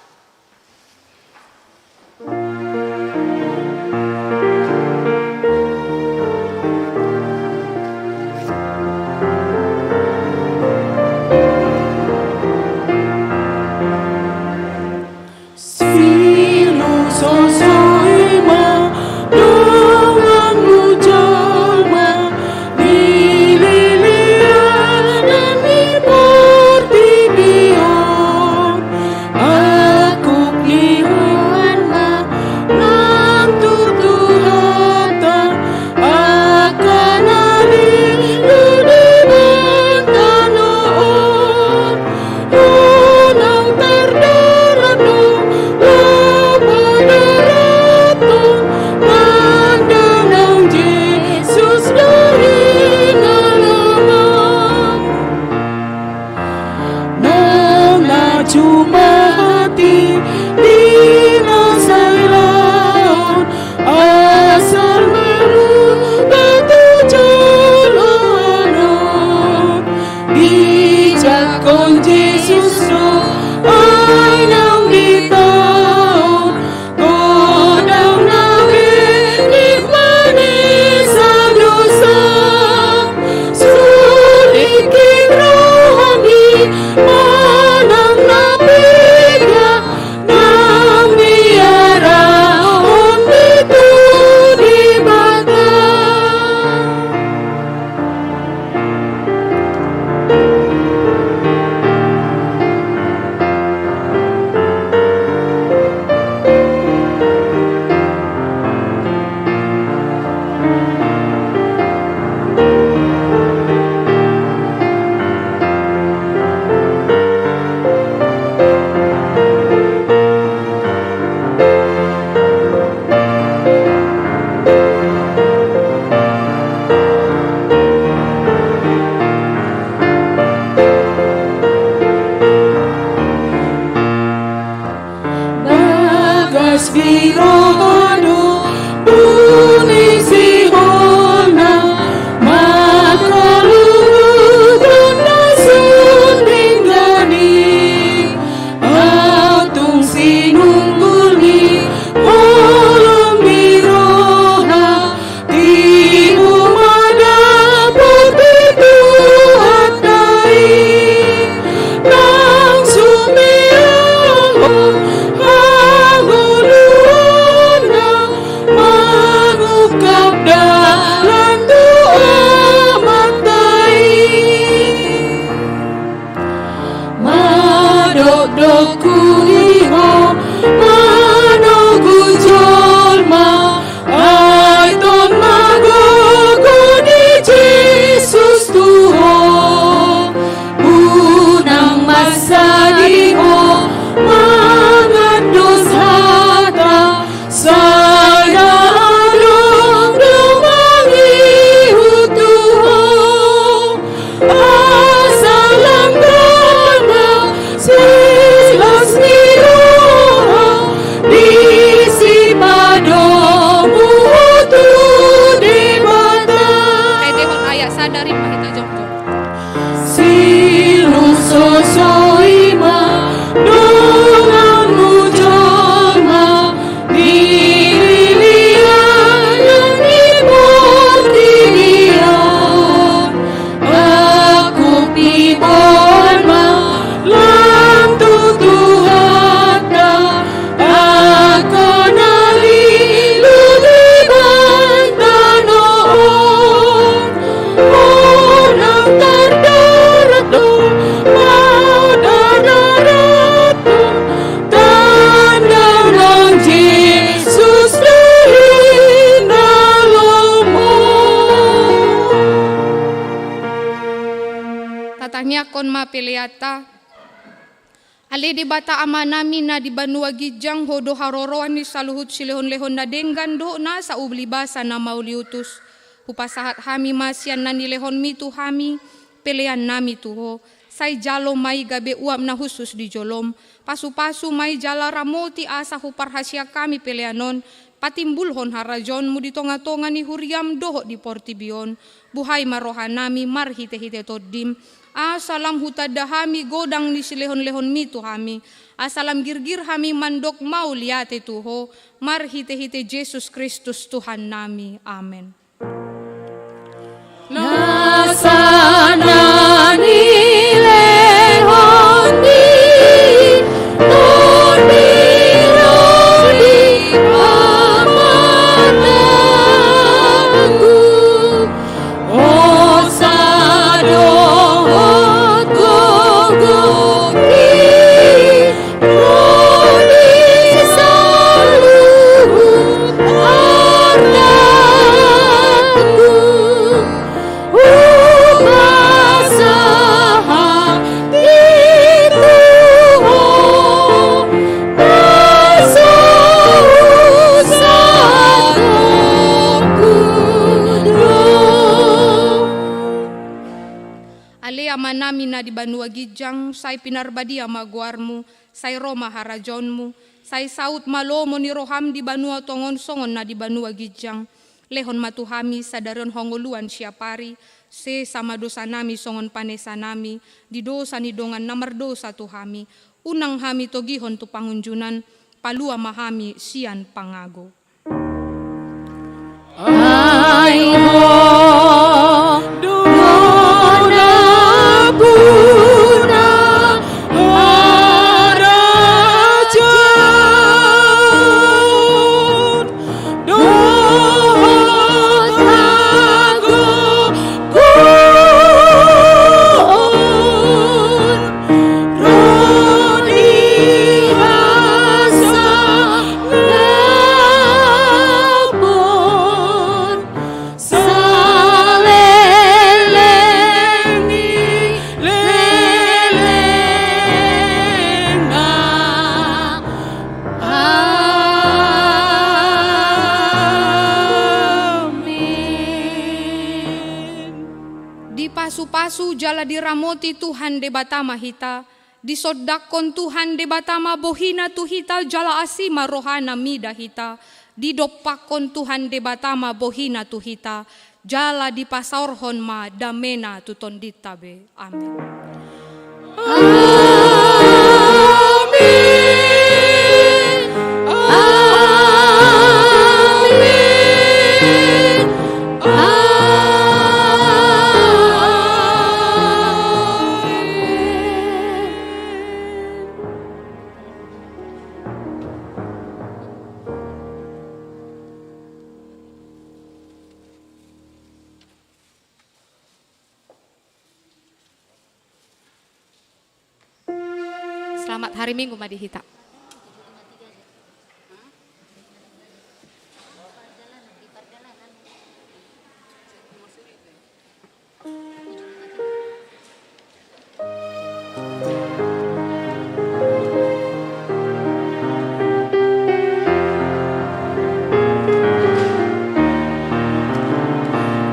Tangiangkon ma peleanta. Ale Debata Amanami na di banua ginjang, Ho do haroroan ni saluhut silehonlehon na denggan dohot nasa uli basa na mauliutus. Hupasahat hami ma sian na nilehonMi tu hami peleannami tu Ho. Sai jalo ma i gabe uap na hushus di joloM. Pasupasu ma i jala ramoti asa huparhaseang hami pelean on patimbulhon harajaonMu di tongatonga ni huriaM dohot di portibi on. Buhai ma rohanami marhitehite TondiM, asa lam hutanda hami godang ni silehonlehonMi tu hami, asa lam girgir hami mandok mauliate tu Ho, marhitehite Jesus Kristus Tuhannami. Amen. Nasa na nilehon ni Tondi ro di pamatangku, hosa dohot gogo i ro di saluhut artangku. Hupasahat i tu Ho parsahusahonku do. Ale Amanami na di banua ginjang, sai pinarbadia ma goarMu, sai ro ma harajaonMu, sai saut ma lomo ni rohaM di banua tonga on songon na di banua ginjang. Lehon ma tu hami sadari on hangoluan siapari, sesa ma dosanami songon panesanami di dosa ni dongan na mardosa tu hami. Unang hami togihon tu pangunjunan, palua ma hami sian pangago. Ai Ho do nampuna harajaon dohot hagogoon ro di hasangapon saleleng ni lelengna. Amen. Dipasupasu jala diramoti Tuhan Debata ma hita, disondangkon Tuhan Debata ma bohiNa tu hita jala asi ma rohaNa mida hita, didompakkon Tuhan Debata ma bohiNa tu hita, jala dipasaorhon ma dameNa tu tondinta be. Amen. Amen. Amen. Amen. Selamat hari Minggu ma di hita.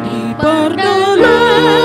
Di pardalanan